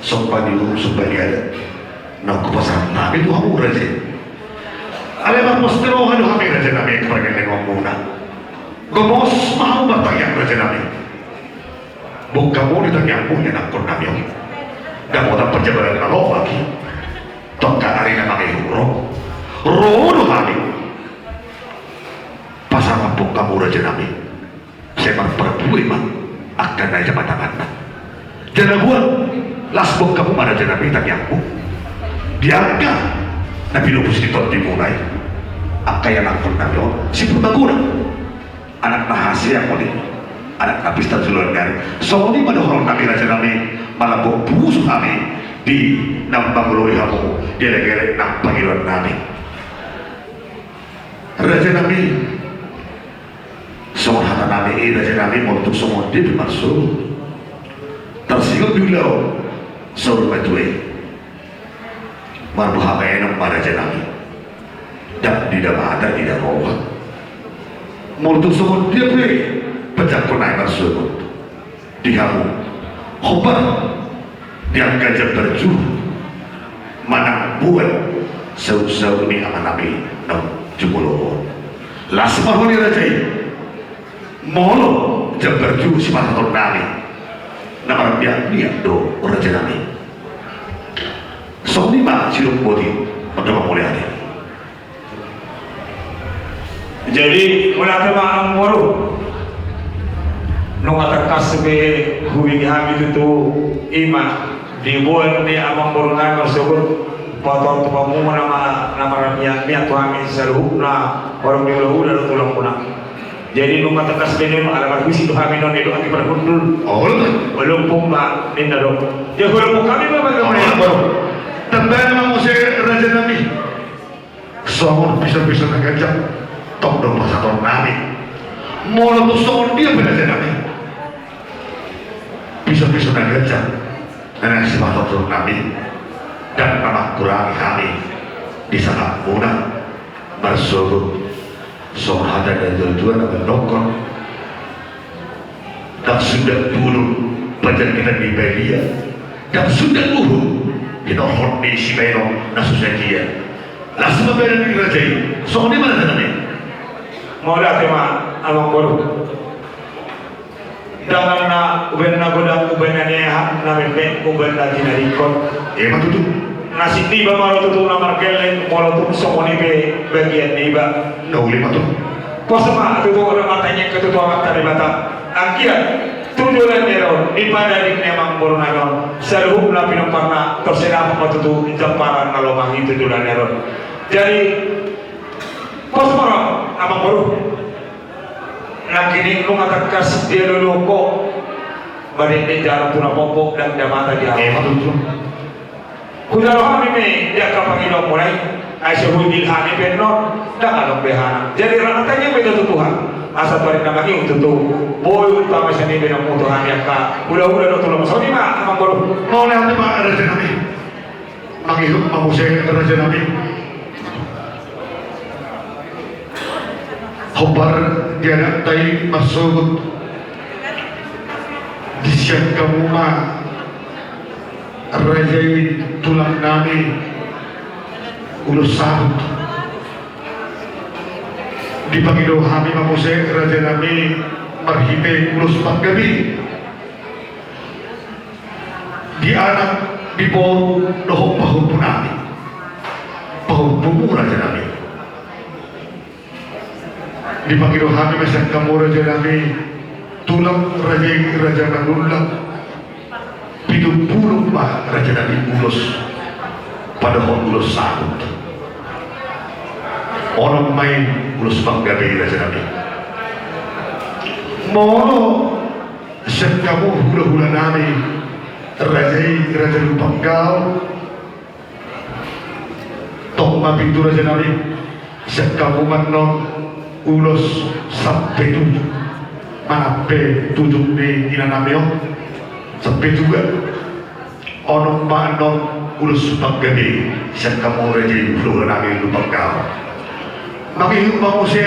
somba ni uhum, somba ni adat na hupasahat hami tu hamu raja. Alai marpos ni roha do hami raja nami, pargellengonmuna. Gomos ma hamu martangiang raja nami. Boan hamu di tangiangmu ianakhon nami on. Dapotan parjabalan na lomak i. Tu angka ari na mangihut ro, ro do hami. Pasahat boan hamu raja nami. Sai marparbue ma angka na i jamatanganna. Jala boan, las boan hamu ma raja nami tangiangmu. Di angka na pilopus ni tondimuna i. Angka ianakhon nami on, si Purba Guna. Anak na hasea on i. Anak na pistar joloan ni ari. Songon i ma dohonon nami raja nami. Malambok pusu hami. Di na mangoloi hamu. Gelek-gelek nang pangidoan nami. Raja nami. Songon hata nami i raja nami, molo tung songon dia pe marsogot. Tarsingot di ulaon saur matua i. Marboha baenon ma raja nami. Ndang di da mata di da roha. Molo tung songon dia pe panjangkon nami marsogot. Di hamu. Hombar. Di angka jambar juhut. Manang boan. Saut-saut ni amanami. Naung jumolo on. Las ma ho ni raja i. Molo jambar juhut sipasahaton nami. Na marmiak-miak do raja nami. Songon i ma sidung boti. Ondo mauliate. Jadi mauliate ma amangboru. Nunga tangkas be hubege hami tutu i ma di boan ni amangboru nami marsogot. Patorop tu hamuna ma na marmiak-miak tu hami saluhutna horong ni hulahula dohot tulangmuna. Jadi nunga tangkas be nuaeng ala marhusip do hami nuaeng, didok hami parhundul. Olo. Olo pung ma ninna do. Jadi olo pung hami ma bagi amangboru. Tambana ma muse raja nami. Songon piso-piso na ganjang, tong do pasahaton nami. Molo tung songon dia pe raja nami. Piso-piso na ganjang, na naeng sipasahaton nami. Ndang na mangkurangi hami di sahatmuna marsogot. Songon hata ni natua-tua na mandokkon. Ndang sundat bulung panjangkitan ni balia. Ndang sundat uhum hinorhon ni sibaenon na so sadia. Las ma baenon ni raja i. Songon i ma raja nami. Mauliate ma amangboru. Ndang na ubaen na godang, ubaen na nihehak, na memeng ubaen na tinadingkon. Ima tutu. Nasib niba ma tutu na margelleng molo tung songon i pe bagian niba. Na uli ma tutu. Pos ma tutu na martangiang hita tu Amanta Debata. Anggiat tu joloan ni ari on, di padading ni amangboru nami on, saluhutna pinomparna, torsedahon ma tutu jamparan na lomak i tu joloan ni ari on. Jadi pos ma ro amangboru. Nangkining nunga tangkas dialuluhon ho. Madende jarum tu na pompok, ndang damata di ahu. Ima tutu. Hujalo hami ma di angka pangidoanmuna i. Ai so huibil hami pe annon, ndang adong be hami. Jadi rap martangiang ma hita tu Tuhan. Asa tu ari na mangihut tutu, boi umpama sian i be na mutu hami angka hulahula dohot tulang. Songon i ma, amangboru. Mauliate ma, raja nami. Mangihut ma muse, raja nami. Hombar di adat i marsogot, di sian hamu ma raja i, tulang nami, ulos saut. Dipangido hami ma muse, raja nami, marhite ulos panggabean di anak, di boru dohot pahompu nami, pahompumu, raja nami. Dipangido hami ma sian hamu, raja nami, tulang, raja i, raja Manullang, pitu pulu ma, raja nami, ulos padohot ulos saut. Onom ma i ulos panggabean, raja nami. Molo sian hamu hulahula nami, raja i, raja Lumban Gaol, tong ma pitu, raja nami. Sian hamu ma annon ulos sampe tujung, manang pe tujung ni ina nami on, sampe tuga. Onom ma annon ulos panggabean sian hamu, raja i, hulahula nami Lumban Gaol. Mangihut ma muse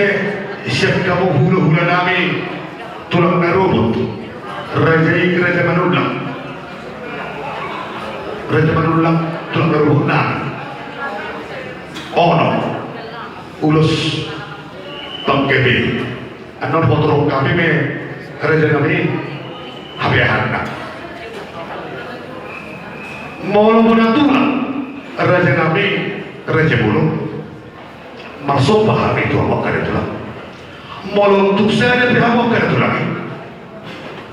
sian hamu hulahula nami, tulang na rorobot, raja i, raja Manullang. Raja Manullang, tulang na rorobot nami. Onom ulos panggabean. Annon hutorop hami ma, raja nami, habeahanna. Molo bona tulang, raja nami, raja bolon, marsomba hami tu hamu angka na tulang. Molo tung sada pe hamu angka na tulang i,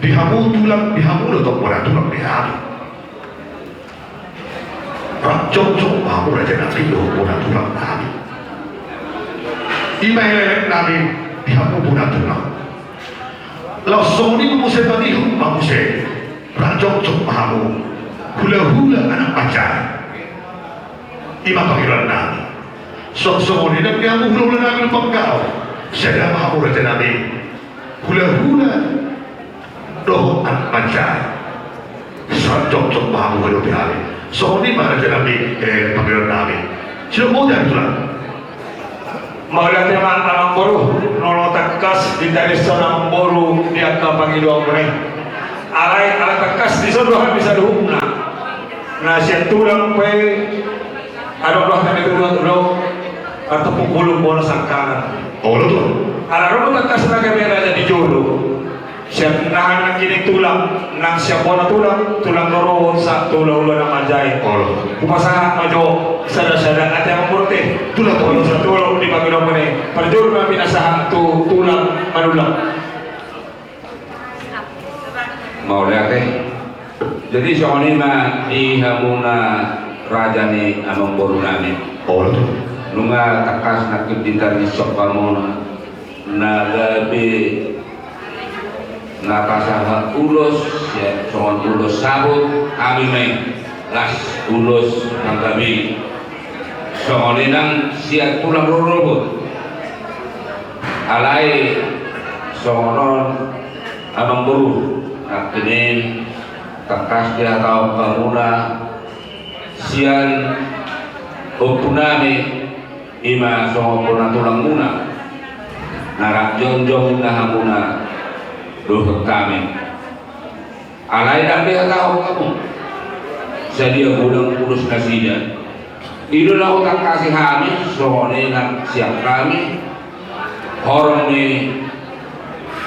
di hamu tulang, di hamu do tong bona tulang di hami. Rap jongjong ma hamu, raja nami, dohot bona tulang nami. I ma elek nami di hamu bona tulang. Laos songon i ma muse, mangihut ma muse, rap jongjong ma hamu hulahula anak manjae. I ma pangidoan nami. Songon i nang di hamu hulahula nami Lumban Gaol, sada ma hamu, raja nami, hulahula dohot anak manjae. Sai jongjong ma hamu hadopi hami. Songon i ma, raja nami, eh, pangidoan nami. Sidok boti hami, tulang. Mauliate ma, amangboru, nono tangkas ditarishon amangboru di angka pangidoanmuna i. Alai ala tangkas dison do hami saluhutna. Na sian tulang pe, adong do hami tulang do, tartumpuk bulung bona sangkalan. Olo, tulang. Ala adong do tangkas na gabe raja di jolo. Sian naha nangkining tulang, nang sian bona tulang, tulang rorobot sahat tu hulahula na manjae. Olo. Hupasahat ma jo sada-sada ate, amangboru, ate. Tulang. Olo, satu olo di pangidoanmuna i. Parjolo ma pinasahat tu tulang Manullang. Mauliate. Jadi songon i ma di hamuna raja ni amangboru nami. Olo, tulang. Nunga tangkas nangkin ditarishon hamuna na gabe na pasahat ulos, ya, songon ulos saut, hami ma i, las ulos panggabean. Songon i nang sian tulang rorobot. Alai songon on, amangboru, nangkining tangkas dihatahon hamuna sian ompu nami, i ma songon bona tulangmuna, na rap jongjong na hamuna dohot hami. Alai ndang dihatahon hamu sadia godang ulos nasida. I do na hutangkasi hami, songon i nang sian hami horong ni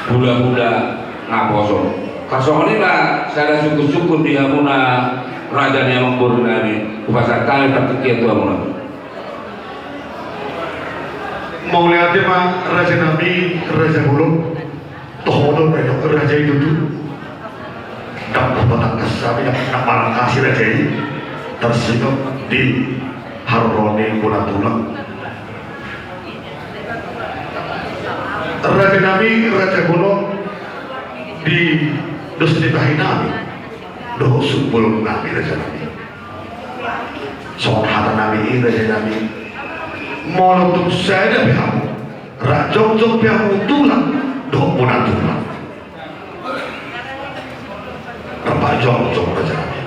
hulahula naposo. Tarsongon i ma sada sungkun-sungkun di hamuna raja ni amangboru nami, hupasahat hami partingkian tu hamuna. Mauliate ma, raja nami, raja bolon. Toho do, raja, raja i tutu. Ndang hupatangkas hami, ndang, ndang manangkasi raja i, tarsingot di haroro ni bona tulang. Raja nami, raja bolon, di dos ni tahi nami dohot sumbolon nami, raja nami. Songon hata nami i, raja nami, molo tung sada pe hamu, rap jongjong pe hamu tulang dohot bona tulang. Rap jongjong raja nami.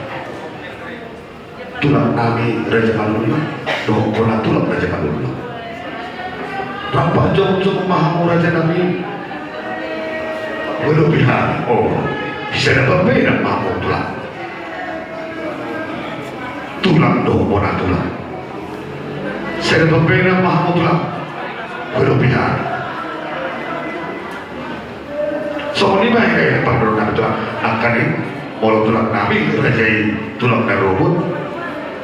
Tulang nami Raja Manurung, dohot bona tulang Raja Manurung. Rap jongjong ma hamu raja nami. Molo pihak, o, bisa dapat beda ma hamu tulang. Tulang dohot bona tulang. Bisa dapat beda ma hamu tulang. Molo pihak. Songon i ma hira-hira pardomuan nami tulang, angka ni molo tulang nami raja i tulang na robot.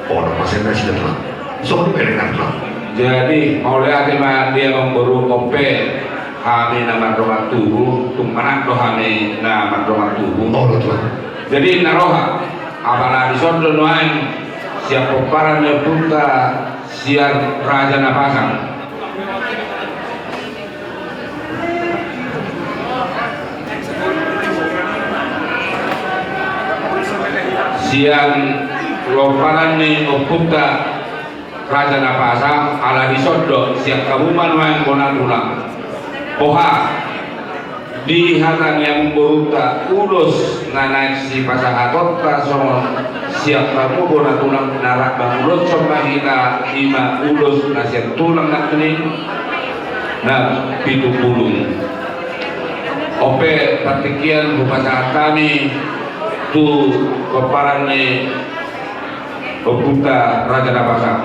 Ono ma sian nasida tulang. Songon i ma hira-hira tulang. Jadi mauliate ma di amangboru, on pe hami na mardongan tubu, tung manat do hami na mardongan tubu. Olo tulang. Jadi na roha, apala dison do nuaeng sian pomparan ni ompunta sian Raja Napasang. Sian pomparan ni ompunta Raja Napasang, ala dison do sian hamu ma nuaeng bona tulang. Boha? Di hata ni amangborunta ulos na naeng sipasahatonta songon sian hamu bona tulang na rap manguloshon ma hita, i ma ulos na sian tulang na, na pitu bulung. On pe partingkian hupasahat hami tu pomparan ni ompunta Raja Napasang.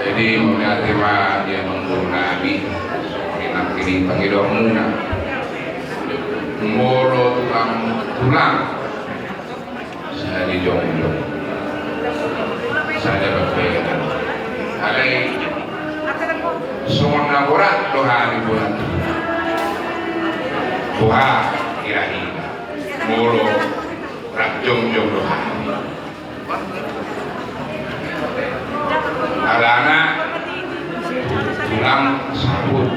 Jadi mauliate ma di amangboru nami, songon i nangkin pangidoanmuna. Molo tulang, tulang sada jongjong, sada bapeda. Alai songon na borat do hami bona tulang. Boha hira-hira molo rap jongjong do hami. Alana tulang saput.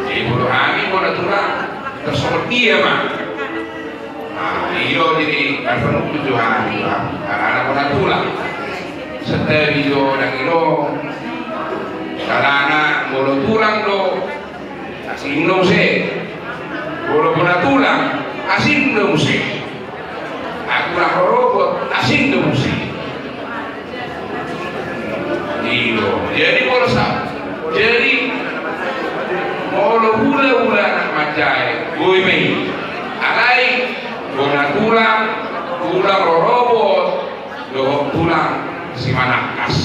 Jadi molo hami bona tulang, tarsongon dia ma. Nah, i do jadi parpanungkun tu hami, alana bona tulang. Santabi do dang i do. Alana molo tulang do, asing do muse. Molo bona tulang, asing do muse. Tulang rorobot, asing do muse. I do. Jadi molo sa, jadi molo hula-hula anak manjae, boi ma i. Alai bona tulang, tulang rorobot, dohot tulang simanangkas.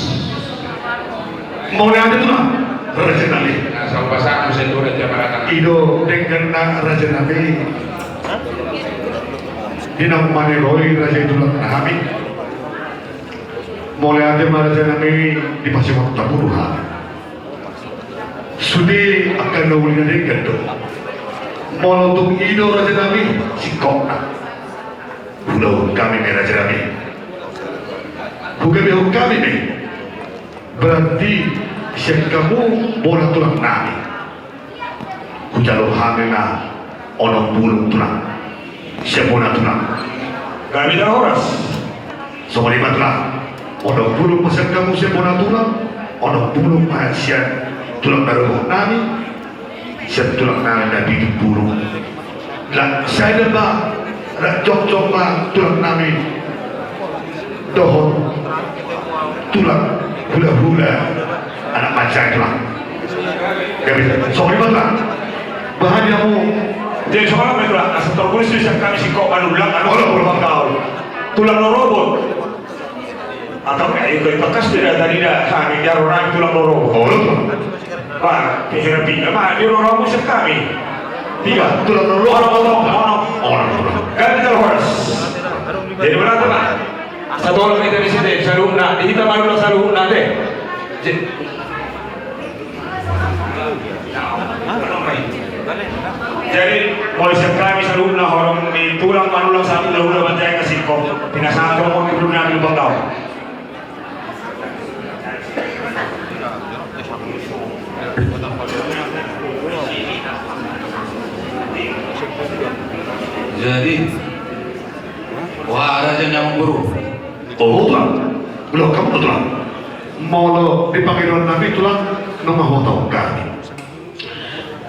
Mauliate tulang, raja nami. Nah, saur pasahat muse tu raja marata. I do dengganna raja nami. Di naung maniroi raja i tulang nami. Mauliate ma raja nami, dipasingot hamu do hami. Sude angka na uli na denggan do. Molo tung i do raja nami, singkopna. Huulahon hami ma i raja nami. Hugabehon hami ma i. Berarti sian hamu bona tulang nami. Hujalo hami ma onom bulung tulang. Sian bona tulang. Gabe jala horas. Songon i ma tulang. Onom bulung ma sian hamu sian bona tulang. Onom bulung ma sian tulang na rorobot nami. Sian tulang nami na pitu bulung. Lah, sada ma, rap jongjong ma tulang nami dohot tulang hula-hula anak manjae tulang. Gabe, songon i ma tulang. Bahen hamu. Jadi songon i ma tulang. Asa targulus do sian hami singkop manulak, anu, olo, olo, panggaul. Tulang rorobot. Atau, eh, iko ipangkas do da, tadi da, hami di haroro nami tulang rorobot. Olo. Bah, pihira pina, bah, di haroro nami sian hami. Tiga. Tulang rorobot. Onom, onom. Onom, onom. Gabe jala horas. Jadi berapa, bah? Satu orang kita di sini, saluhutna, di hita manulak saluhutna, deh. J- Jadi, molo sian hami saluhutna horong ni tulang manulak saluhutna, hula-hula manjae na singkop. Pinasahat hamu di bulung nami panggaul. Jadi, wah, raja ni amangboru. Oh, tulang. Belum kamu, tulang. Molo di pangidoan nami, tulang, nunga huhatahon hami.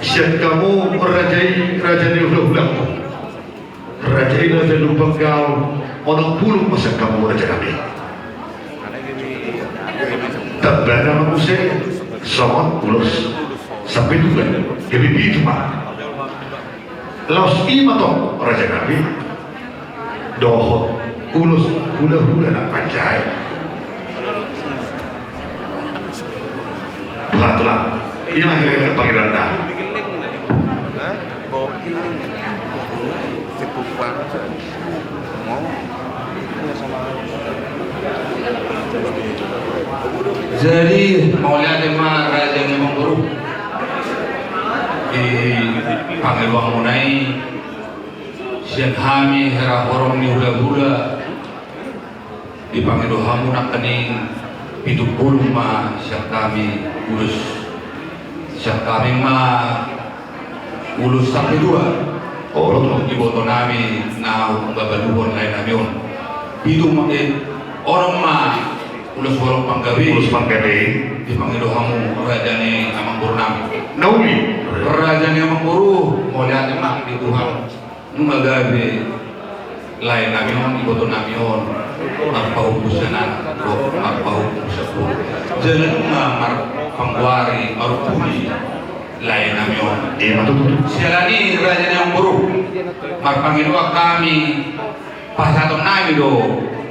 Sian hamu raja i, raja ni hulahula. Raja i, raja ni Lumban Gaol, onom pulu ma sian hamu raja nami. Tambana ma muse songon ulos sampe dua, gabe pitu ma. Laos i ma tong raja nami dohot ulos hulahula na manjae. Tulang, tulang. Ima hira-hira pangidoanna. Jadi mauliate ma raja ni amangboru di pangidoanmuna i. Sian hami hira horong ni hulahula, dipangido hamu nangkaning pitu pulu ma sian hami ulos. Sian hami ma ulos sampe dua. Olo, iboto nami na umbabaluhon lae nami on. Pitu ma, eh, onom ma ulos holong panggabe. Ulos panggabe. Dipangido hamu raja ni amangboru nami. Nauli. Raja ni amangboru, mauliate ma di Tuhan. Nunga gabe lae nami on, iboto nami on, marpahompu sian anak dohot marpahompu sian boru. Jala nunga marpanggoari, marpudi lae nami on. Ima tutu. Siala ni raja ni amangboru, marpangidoan hami, pasahaton nami do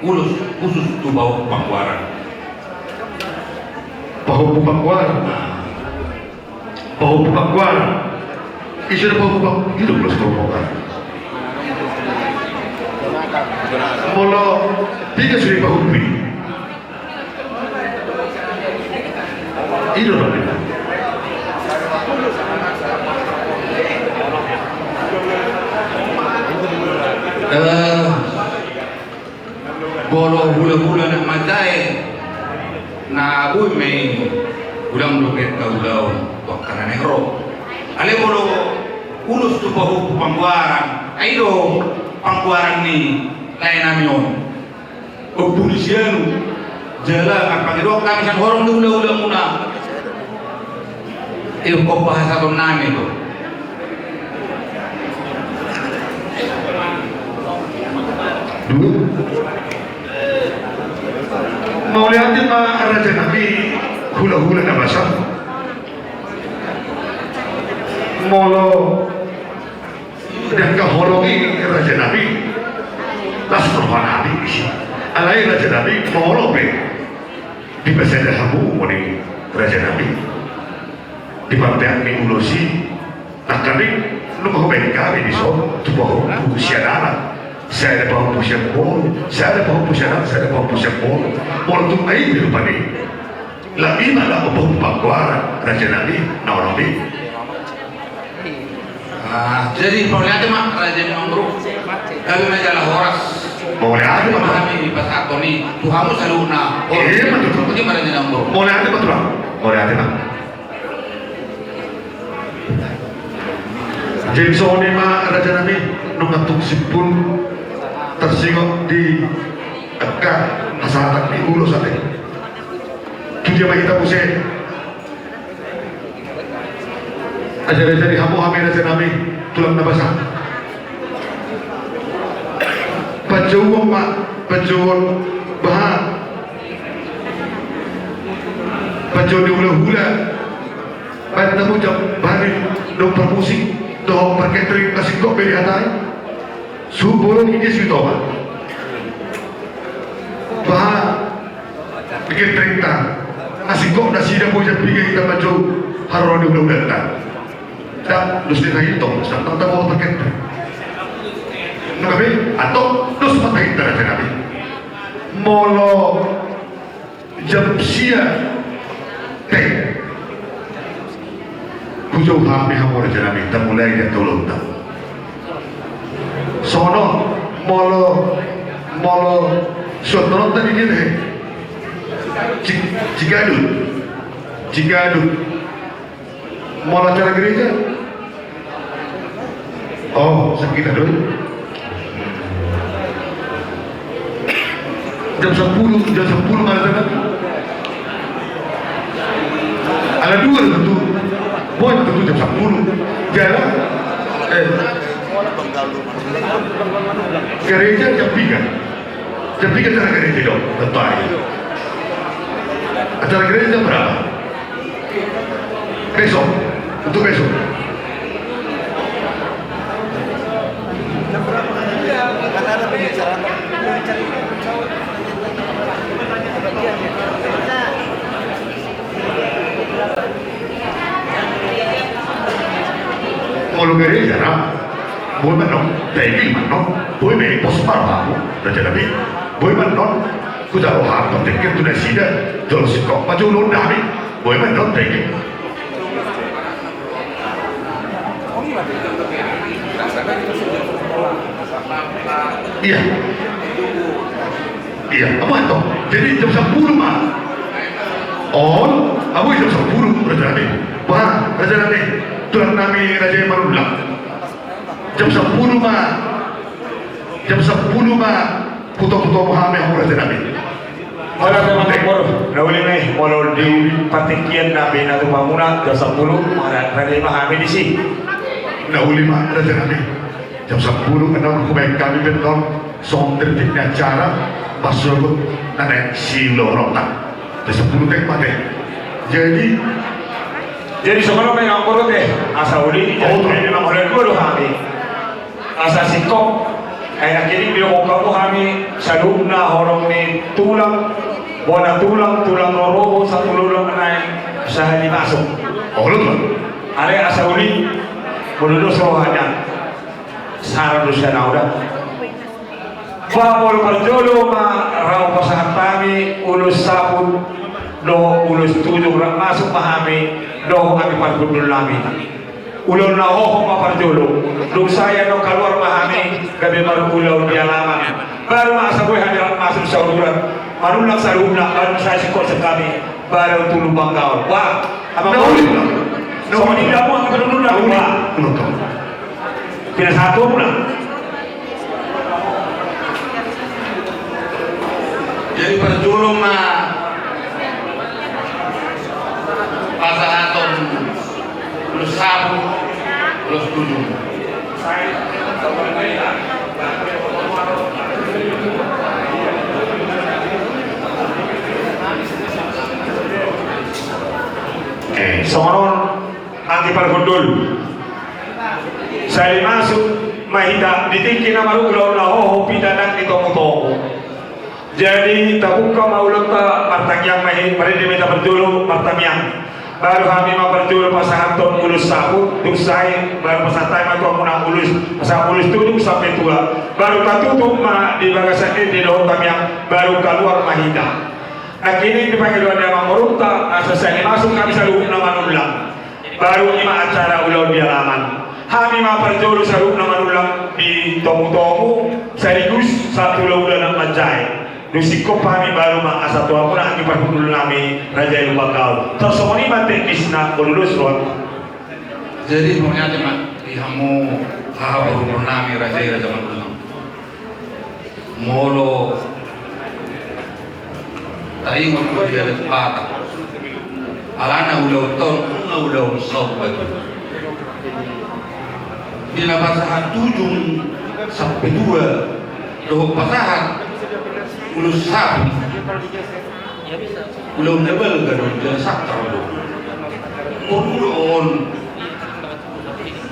ulos khusus tu pahompu panggoaran. Pahompu panggoaran. Nah. Pahompu panggoaran. Ise do pahompu pang-, ise do pahompu panggoaran? Molo piga sude pahompu i? Ise do pahompu. Eh, Molo hulahula na manjae, na boi ma i, unang dope taulahon tu angka na naeng ro. Alai molo ulos tu pahompu panggoaran, ai do panggoaran ni lae nami on. Ompu ni si Anu, jala marpangidoan hami sian horong ni hulahulamuna. Ingkon pasahaton nami do. Dua. Mauliate ma raja nami, hulahula na basa. Molo dangka holong i raja nami, las roha nami disi. Alai raja nami, molo pe dipasada hamu moni raja nami, di pambeak ni ulos i, nangkaning nunga hubaen hami dison tu pahompu sian anak, sada pahompu sian boru, sada pahompu sian anak, sada pahompu sian boru. Molo tung na i pe rupani, lam i ma lam pahompu panggoaran raja nami na onom i. Ah, jadi mauliate ma raja ni amangboru. Gabe ma jala horas. Mauliate ma. Hami pasahathon i tu hamu saluhutna. Ima tutu. Ima raja ni amangboru. Mauliate ma tulang. Mauliate ma. Jadi songon i ma raja nami, nunga tung simpul tarsingot di angka hasahatan ni ulos ate. Tu dia ma hita muse. Ajari-ajari hamu hami raja nami, tulang na basa. Panjouon ma, panjouon baha. Panjouon ni hulahula. Baen hamu jam baha ni dohot parmusik, dohot parketring na singkop be dihatai. Suhut bolon i dia suhut opat. Baha. Bikin perintah. Asing kok nasida boi jam piga hita manjou haroro ni hulahulanta. Dak, dos ni na hitong, santang tabo paket. Nunga be, atau dos ma hita raja nami. Molo jam sia te. Hujou hami hamu raja nami, tamulai di angka ulaonta. Songon on, molo, molo, suat tononta di dia he. Cik-, Cikadut. Cikadut. Molo acara gereja. Oh, sakit aduh. Jam sapuluh, jam sapuluh malam kan? Ala dua tentu. Boy tentu Jam sampulu. Jala, eh, gareja jam piga. Jam piga acara gareja dong, tentu aja. Acara gareja jam berapa? Besok, untuk besok. Molo gareja ra, boi ma annon, taimil ma annon, boi ma i pos ma rohamu, raja nami, boi ma annon, hujalo hami patekkon tu nasida, jolo singkop ma jolo nami, boi ma annon taimil. Iya. Iya, amu antong. Jadi jam sampulu ma. On, amu jam sampulu, raja nami. Wah, raja nami. Tulang nami, raja i Manullang. Jam sampulu ma. Jam sampulu ma. Hutohutomu hami, amu raja nami. Olo, memang boru. Na uli ma i, molo di patekkon na bina tu hamuna, jam sampulu, mara, raja i ma hami disi. Na uli ma, raja nami. Jam sampulu, annon hubaen hami pe annon songon tertib ni acara, pasogot na naeng siulaonta. Jam sampulu tek mate. Jadi, jadi songon on ma i angkoro te, asa uli, oh, jadi memang holan dua do hami. Asa singkop, ai nangkining didok hamu hami, saluhutna horong ni tulang, bona tulang, tulang rorobot, satu lolong nai, sahali masuk. Oh, lu tuh. Alai asa uli, molo dos rohana. Sara do sian au da. Bah, molo parjolo ma ra hupasahat hami ulos saput dohot ulos tujung, rap masuk ma hami dohot hami parhundul nami. Ulaon na hohom ma parjolo, dung sae annon kaluar ma hami gabe marulaon di alaman. Baru ma asa boi hami rap masuk sauduran. Manullang saluhutna, baru sae singkop sian hami. Baru tu Lumban Gaol. Wah, amang. Na uli. Na uli. Songon i do hamu angka parhundul nami. Na uli. Wah. Pinasahat hamu na. Jadi parjolo ma pasahaton ulos saput, ulos tujung. Eh, songon on, angka parhundul. Sahali masuk ma hita di tingki na marulaon na hohom hita nang di tomutomu. Jadi, tabuka ma ulaonta, martangiang ma hita, marende ma hita parjolo, martamiang. Baru hami ma parjolo pasahathon ulos saput, dung sae, baru pasahat hami ma tu hamuna ulos, pasahat ulos tujung sampe tua. Baru tatutup ma di bagasan ende dohot tamiang, baru kaluar ma hita. Nangkining di pangidoan ni amangborunta, asa sahali masuk hami saluhutna manullang. Baru i ma acara ulaon di alaman. Hami ma parjolo saluhutna manullang di tomutomu, sekaligus sahat tu hulahula na manjae. Dung singkop hami baru ma asa tu hamuna angka parhundul nami raja i Lumban Gaol. Tarsongon i ma teknisna, molo dos roham. Jadi mauliate ma di hamu haha parhundul nami raja i, raja Manullang. Molo taingot tu dia tu Batak, alana ulaonta on nunga ulaon saur matua. Di na pasahat tujung sampe tua dohot pasahat ulos saput, ulaon na balga do, jala sakral do. Molo do on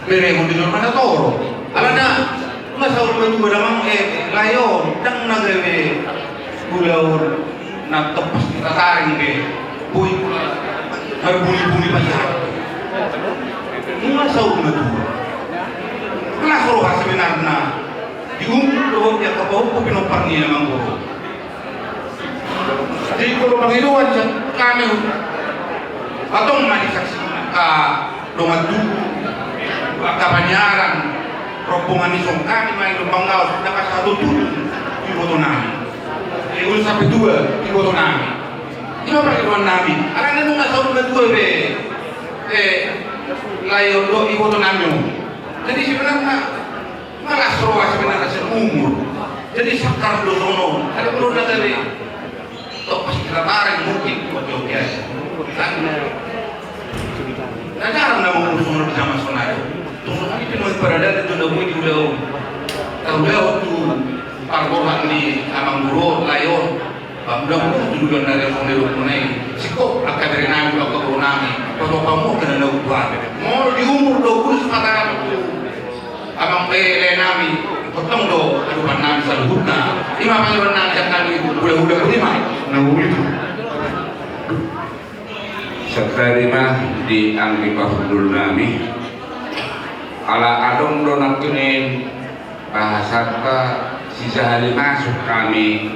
berehon di jolma na torop. Alana nunga saur matua damang, eh, lae on, ndang na gabe ulaon na tompas di tataring be. Boi marbuli-buli pasahat. Nunga saur matua. Las roha sebenarna di umur dohot di angka pahompu pinompar ni amangboru. Jadi, molo mangido sian hami, antong ma disaksikan angka dongan tubu, angka paniaran, rombongan ni son hami ma i Lumban Gaol, na pasahathon tujung iboto nami. Eh, ulos sampe tua iboto nami. I ma pangidoan nami. Alana nunga saur matua be, eh, lae on dohot iboto nami on. Jadi sebenarna, malas roha sebenarna sian umur. Jadi sakral do songon on. Alai molo na gabe tompas di tataring mungkin buat jauh biasa. Kan? Jarang na mangurus songon on di jaman sonari. Tung songon i pe nuaeng paradaton na boi diulahon. Taulahon tu parboruak ni amang guru on, lae on. Ba mula-mula tu duluan na ri songon na didok muna i. Singkop angka bere nami, angka boru nami. Paboa pamoruon na naung tuatua. Molo di umur dua pulu sahat tu amang, eh, lae nami. Potong do adopan nami saluhutna. I ma pangidoan nami sian hami hula-hula, boti ma. Na uli tu. Sahat ma di anggi parhundul nami. Ala adong do nangkining bahasanta, sisahali masuk hami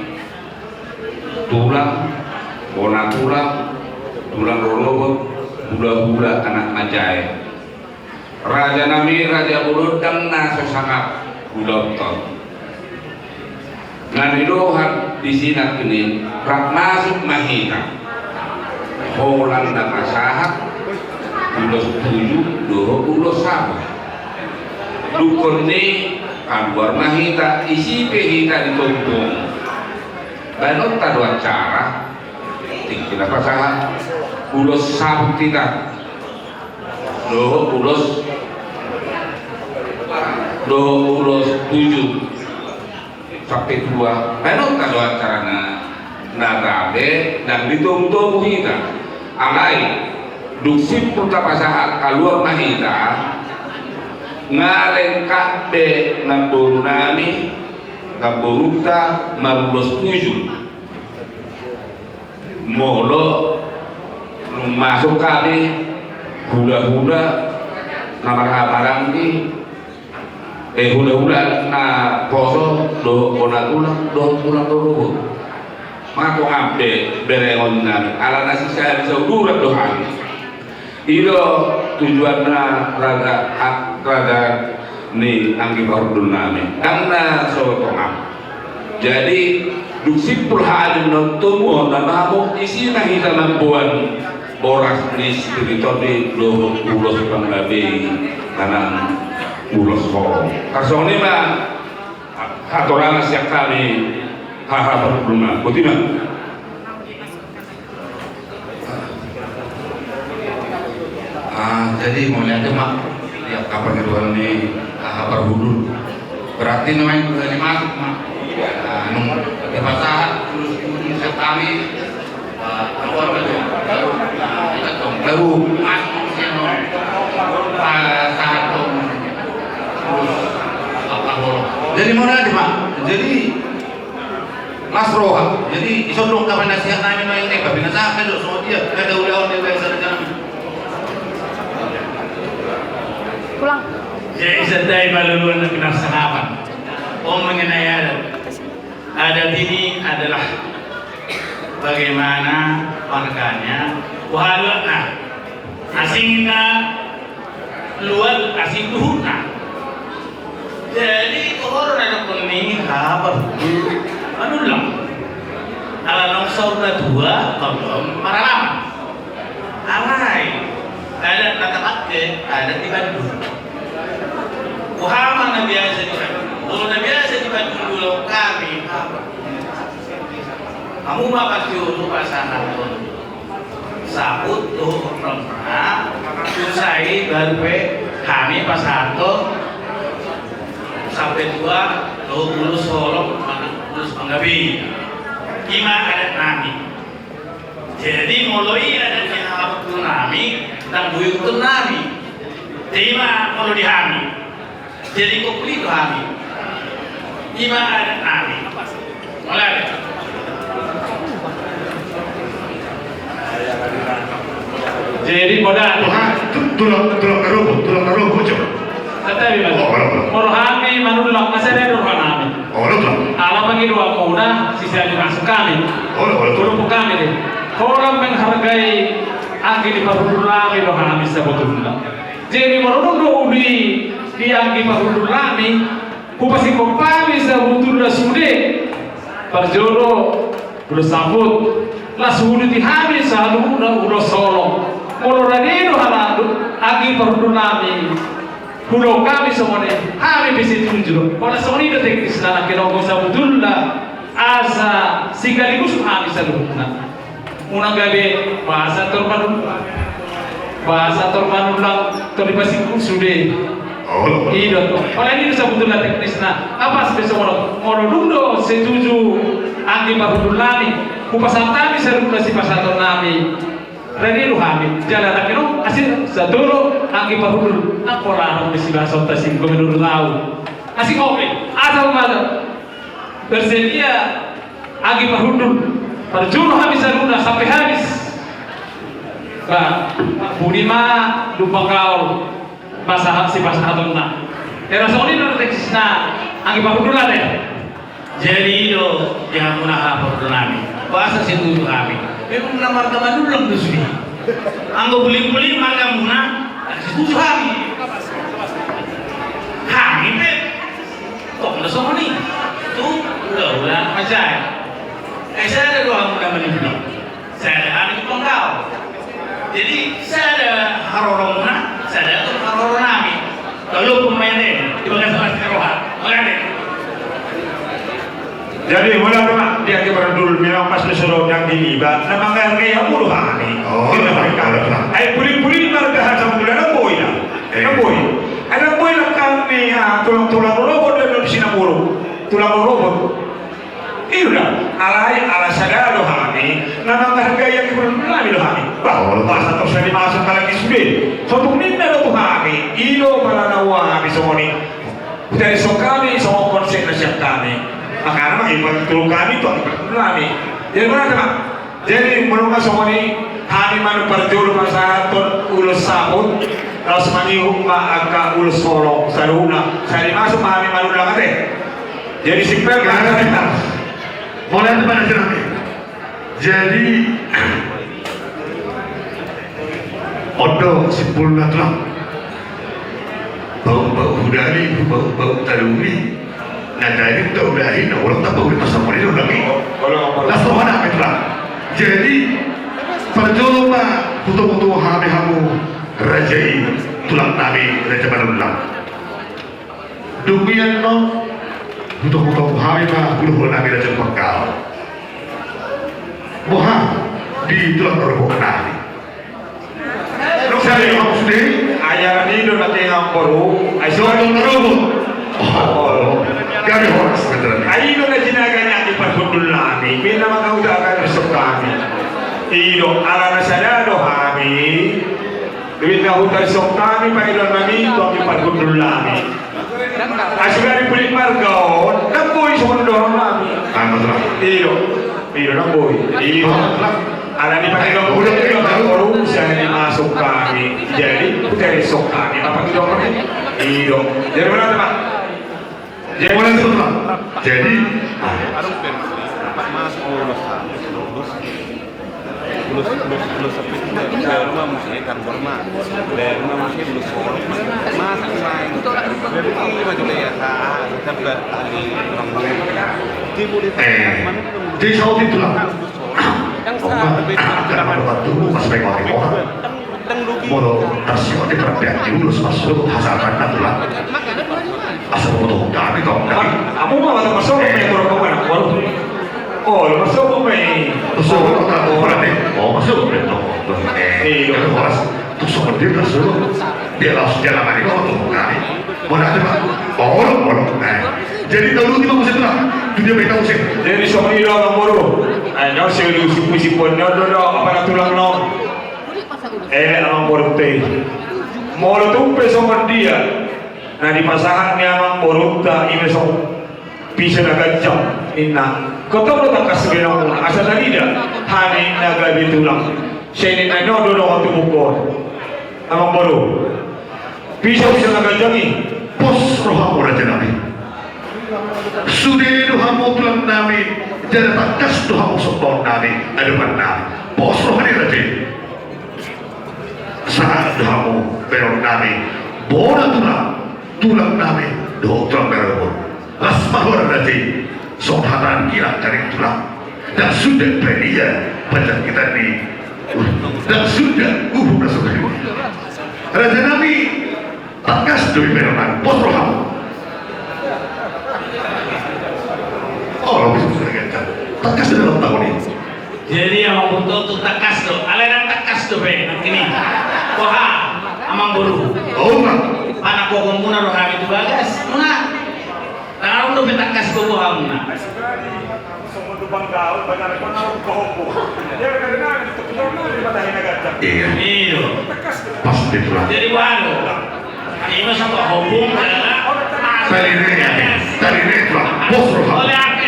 tulang, bona tulang, tulang rorobot, hula-hula anak na jae. Raja nami, raja bolon, ndang na so sangap hulaonta on. Na nidohot disi nangkining, rap masuk ma hita. Holan na pasahat ulos tujuh dohot ulos saput. Dungkon ni kaluar ma hita, isi pe hita ditomtom. Baenonta do acara, tingki na pasahat ulos saput hita. Dohot ulos, dohot ulos tujuh sampe dua. Baenonta do acarana, na gabe ndang ditomu-tomu hita. Alai dung simpul tapasahat, kaluar ma hita. Nga lengkap be namboru nami, namborunta marulos tujuh. Molo dung masuk hami hula-hula na marhahamaranggi, eh, hula-hula na poso dohot bona tulang dohot tulang rorobot. Mangaku ampe berengon nami, ala na sisahali sauduran do hami. I do tujuanna raja, raja ni anggi parhundul nami. Ndang na so tongan. Jadi dung simpul hami na tomtom on, na mamuk, isi ma hita mamboan boras ni spiritori dohot ulos panggabe i, manang ulos holong. Tarsongon i ma hatorangan sian hami haha parhundul nami. Boti ma. Ah, jadi mauliate ma di angka parhundul ni, ah, parhundul. Berarti nuaeng hami masuk ma. Ah, nunga dipasahat ulos tujuh sian hami. Ah, keluarga jo. Baru, ah, hita jo. Baru masuk sian on. Pasahat on. Terus, apa, holong. Jadi mauliate ma. Jadi Las roha. Jadi, ison do angka panasihat nami nuaeng, eh, pinasahat nami do songon dia, na taulahon di bangsa na jaman. Pulang. Jadi, sadari paluluan na pinarsangapan. Oh, mengenai adat. Adat ini adalah bagaimana warganya, wahaluatna. Asing na luat, asing luhutna. Jadi, toho do na didok ni haha parhundul, manullang. Ala naung saur matua, tong do maralaman. Alai, adat na tapake, adat di Bandung. Boha ma na biasa di Bandung? Molo na biasa di Bandung, dulu kami, haha parhundul. Hamu ma parjolo pasahathon saput dohot rongga, tung sai baru pe hami pasahathon sampe dua dohot ulos holong manang ulos panggabe. I ma adat nami. Jadi molo i adat ni haha parhundul nami, ndang boi ihuthon nami. Jadi i ma molo di hami. Jadi, komplit do hami. I ma adat nami. Mulai. Jadi, molo tu-, tulang, tulang na robo, tulang na robo, jo. Tetapi, Mas, oh, olo, olo. Molo hami manullang, masih ada roha nami. Olo, tulang. Ala pangidoan muna, sisahali masuk hami. Olo, olo, tulang. Turun hami deh. Holan menghargai anggi ni parhundul nami do hami sabotulna. Jadi, molo dung do uli di anggi parhundul nami, hupasingkop hami sabotulna sude. Parjolo ulos saput, laos huuduti hami saluhutna ulos holong. Molo rade do halak anggi parhundul nami, huulahon hami songon i, hami pe situju do. Molo songon i do teknisna, nangkin on do sabotulna, asa sikaligus hami saluhutna. Unang gabe bahasa terpadu. Pasahaton manullang, tor dipasingkop sude. Olo. I do. Pala i do sabotulna teknisna. Apa sude songon on? Molo dung do setuju anggi parhundul nami, hupasahat hami saluhutna sipasahaton nami. Rade do hami. Jala nami do asi satolu anggi parhundul. Anggo laho do sibasaonta singgo menurut au. Asi kopi. Asal mada. Bersedia anggi parhundul, parjolo hami saluhutna sampe habis. Ba, buni ma dumpa gaol pasahat sipasahatonna. Era songon i do teknisna anggi parhundul ate. Jadi i do di hamuna anggi parhundul nami. Boasa setuju hami? Memang na marga manullang do sude. Anggo bulik-bulik margamuna, setuju hami. Hami pe. Tong do songon i. Tu hulahula mansai. Ai sada do hamu na manullang. Sada hami tu panggaol. Jadi sada haroromuna, sada tu haroro nami. Lalu pemain deh, di bagas mas roha. Oke deh. Jadi molo ma di anggi parhundul memang pas do so dang di liba, na manghargai hamu do hami. Oh, na manghargai. Ai bulik-bulik marga hata mula na boi na. Eh. Na boi. Ai na boi na hami, ah, tulang-tulang rorobot do di sini mulu. Tulang rorobot. I do da, alai ala sada do hami, na manghargai anggi parhundul nami do hami. Bah, olo, pas atau sari masuk kalaki sude. Sotung ninna do tu hami, i do pala na ua hami songon i. Jadi so hami songon konsep na siap hami. Makana mangimbang tolu hami tu anggi parhundul nami. Jadi mana teman? Jadi molo nga songon i, hami manuk parjolo pasahathon ulos saput, laos mangihut ma angka ulos holong saluhutna. Sari masuk ma hami manullang ate. Jadi simpel ma. Mulai tu mana jerami. Jadi on do simpulna tulang. Bau-bau hudali, bau-bau taluri. Na tadi tau dahi na ulang tau bau di pasar muli ulang i. Las roha nami tulang. Jadi parjolo ma hutomu-tomu hami hamu raja i, tulang nami raja manullang. Dung i annon hutomu-tomu hami ma hulahula nami raja panggaol. Boha di tulang rorobot nami. Sai hamu sude. Ai ala ni do na tenga boru. Ai so do na robo. Oh, gabe horas. Ai do na jinaga ni anggi parhundul nami. Bina mangauda anggi parhundul nami. I do ala na sada do hami. Bina huta so hami paidon nami tu anggi parhundul nami. Asi gari pulik marga on, ndang boi songon dohon nami. Anu, tulang. I do. I do, ndang boi. I do. Ala ni pakai dong, udah, udah, udah, udah, udah, udah, masuk kami. Jadi, jadi sok kami, apa gitu, apa nih? I do. Jadi, mana, Pak? Jadi, mana, Pak? Jadi, ah. Ulos, ulos, ulos sepi, baru ma musim kan, baru ma, baru ma musim ulos sorok. Masak lain. Baru ma jule ya, kita buat di orang. Eh, jadi saud itu lah. Yang saat lebih kurang. Mas baik waktu orang. Molo tasio di perempean di ulos masuk hasapan natulang. Asal mau tahu kami, tahu kami. Amu mau ada masuk, eh, turun ke mana? Waduh. Oh, masuk apa ini? Masuk apa? Oh, masuk apa? Eh, iya. Kalau horas, tuh sama dia masuk. Dia langsung dia lama di bawah tuh kami. Mau nanti, Pak? Oh, lo, oh, lo. Nah, jadi tahu lu tiba musim lah. Itu dia tahu sih. Jadi sama dia orang bodoh. Ayo, saya dulu si puisi pun, no, no, no, apa nak tulang, no? Eh, amang borunta i. Molo tung pe songon dia na dipasahat ni amang borunta i, songon piso na ganjang ninna. Gotong do tangkas benang, asa tarida hami na gabe tulang. Sai ninna, on do dohot tu buku on. Amang boru. Piso, piso na ganjang i. Pos rohamu, raja nami. Sude do hamu tulang nami, jala tangkas do hamu sombong nami, adopan nami. Pos roha ni raja i. Sahat do hamu berong nami, bona tulang, tulang nami, dohot tulang berong. Las ma roha ni raja i. Songon hata ni angka tulang. Ndang suda pe dia panjangkitan ni. Ndang suda uhum na suda. Raja nami, tangkas do i, berong nami, pos rohamu. Oh, lo bisa sudah ganjang. Tangkas do dalam tahun ini. Jadi amang boru, tangkas do. Alai ndang tangkas dope nangkin i. Aha, amangboru. Oh, Bang. Anak kokomuna do hami tu bagas. Muna. Tahu do petak kas kokohamuna. Songon tu panggaul, bagaimana panggaul ke hombo. Dia ada dari nani, tu kita nani, mata hina gajah. Iya. Iya. Pasti, Tulang. Jadi, waduh. Ima sapa hombo, tali re, tali re, Tulang. Pos roha. Oleh apa?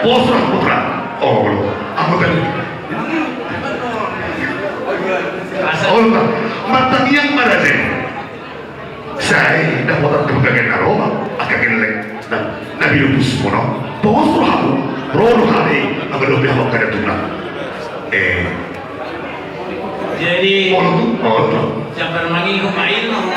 Pos roha, Tulang. Oh, aku tadi. Oh, Tulang. Martangiang ma raja i. Sai dapotan tu bagian na ro ma angka gelleng na, na binobus muna. Pos rohamu, ro do hami mangalobi hamu angka datu na. Eh. Jadi, olo tu, olo tu. Jambar mangihut ma i, mau,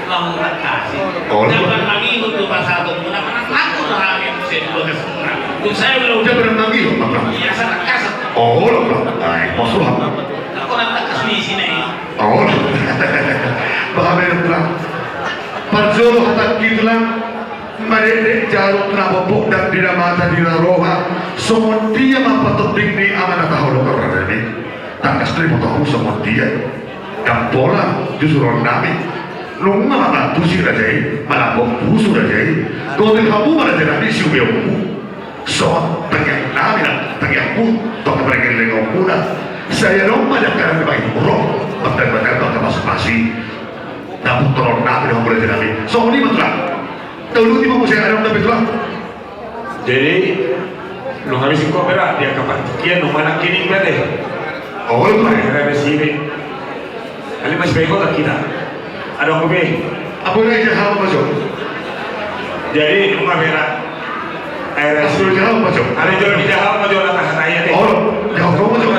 mau ratasi. Olo tu. Jambar mangihut tu pasahaton muna, manang laku do hami muse di bagas muna. Tung sai ulau. Jambar mangihut ma. Iya, sangat kasar. Olo tu. Ai, pos rohamu. Aku nak takas misi na i. Oh, baha be, Tulang. Parjolo hatangki, Tulang, madekdek jaruk na bobok dan di na mata di na roha, songon dia ma patonding ni amanta taholongan raja i. Tangkas do diboto hamu songon dia. Ndang pola, justru on nami. Nunga mangantusi raja i, manambok pusu raja i. Gotil hamu ma raja nami siubeonmu. Songon tangiang nami nang tangiangku, tong pargellengonmuna. Sai adong ma di angka na baen roha, martangiang-tangiang, angka pasupasu. Dapot toron nami, dapot toron nami. Songon i ma, Tulang. Tauluti ma muse, adong dope, Tulang. Jadi, nunga misingkop, Bera, di angka partingkian, nunga nangkining berarti. Oh, Tulang. Bera, Bera, sini. Alai masih baik kota kita. Adong be. Apo na ija hau ma jo. Jadi, nunga, Bera. Apo na ija hau ma jo. Alai jolo ija hau ma jo, na tahan aja deh. Oh, ija hau ma jo.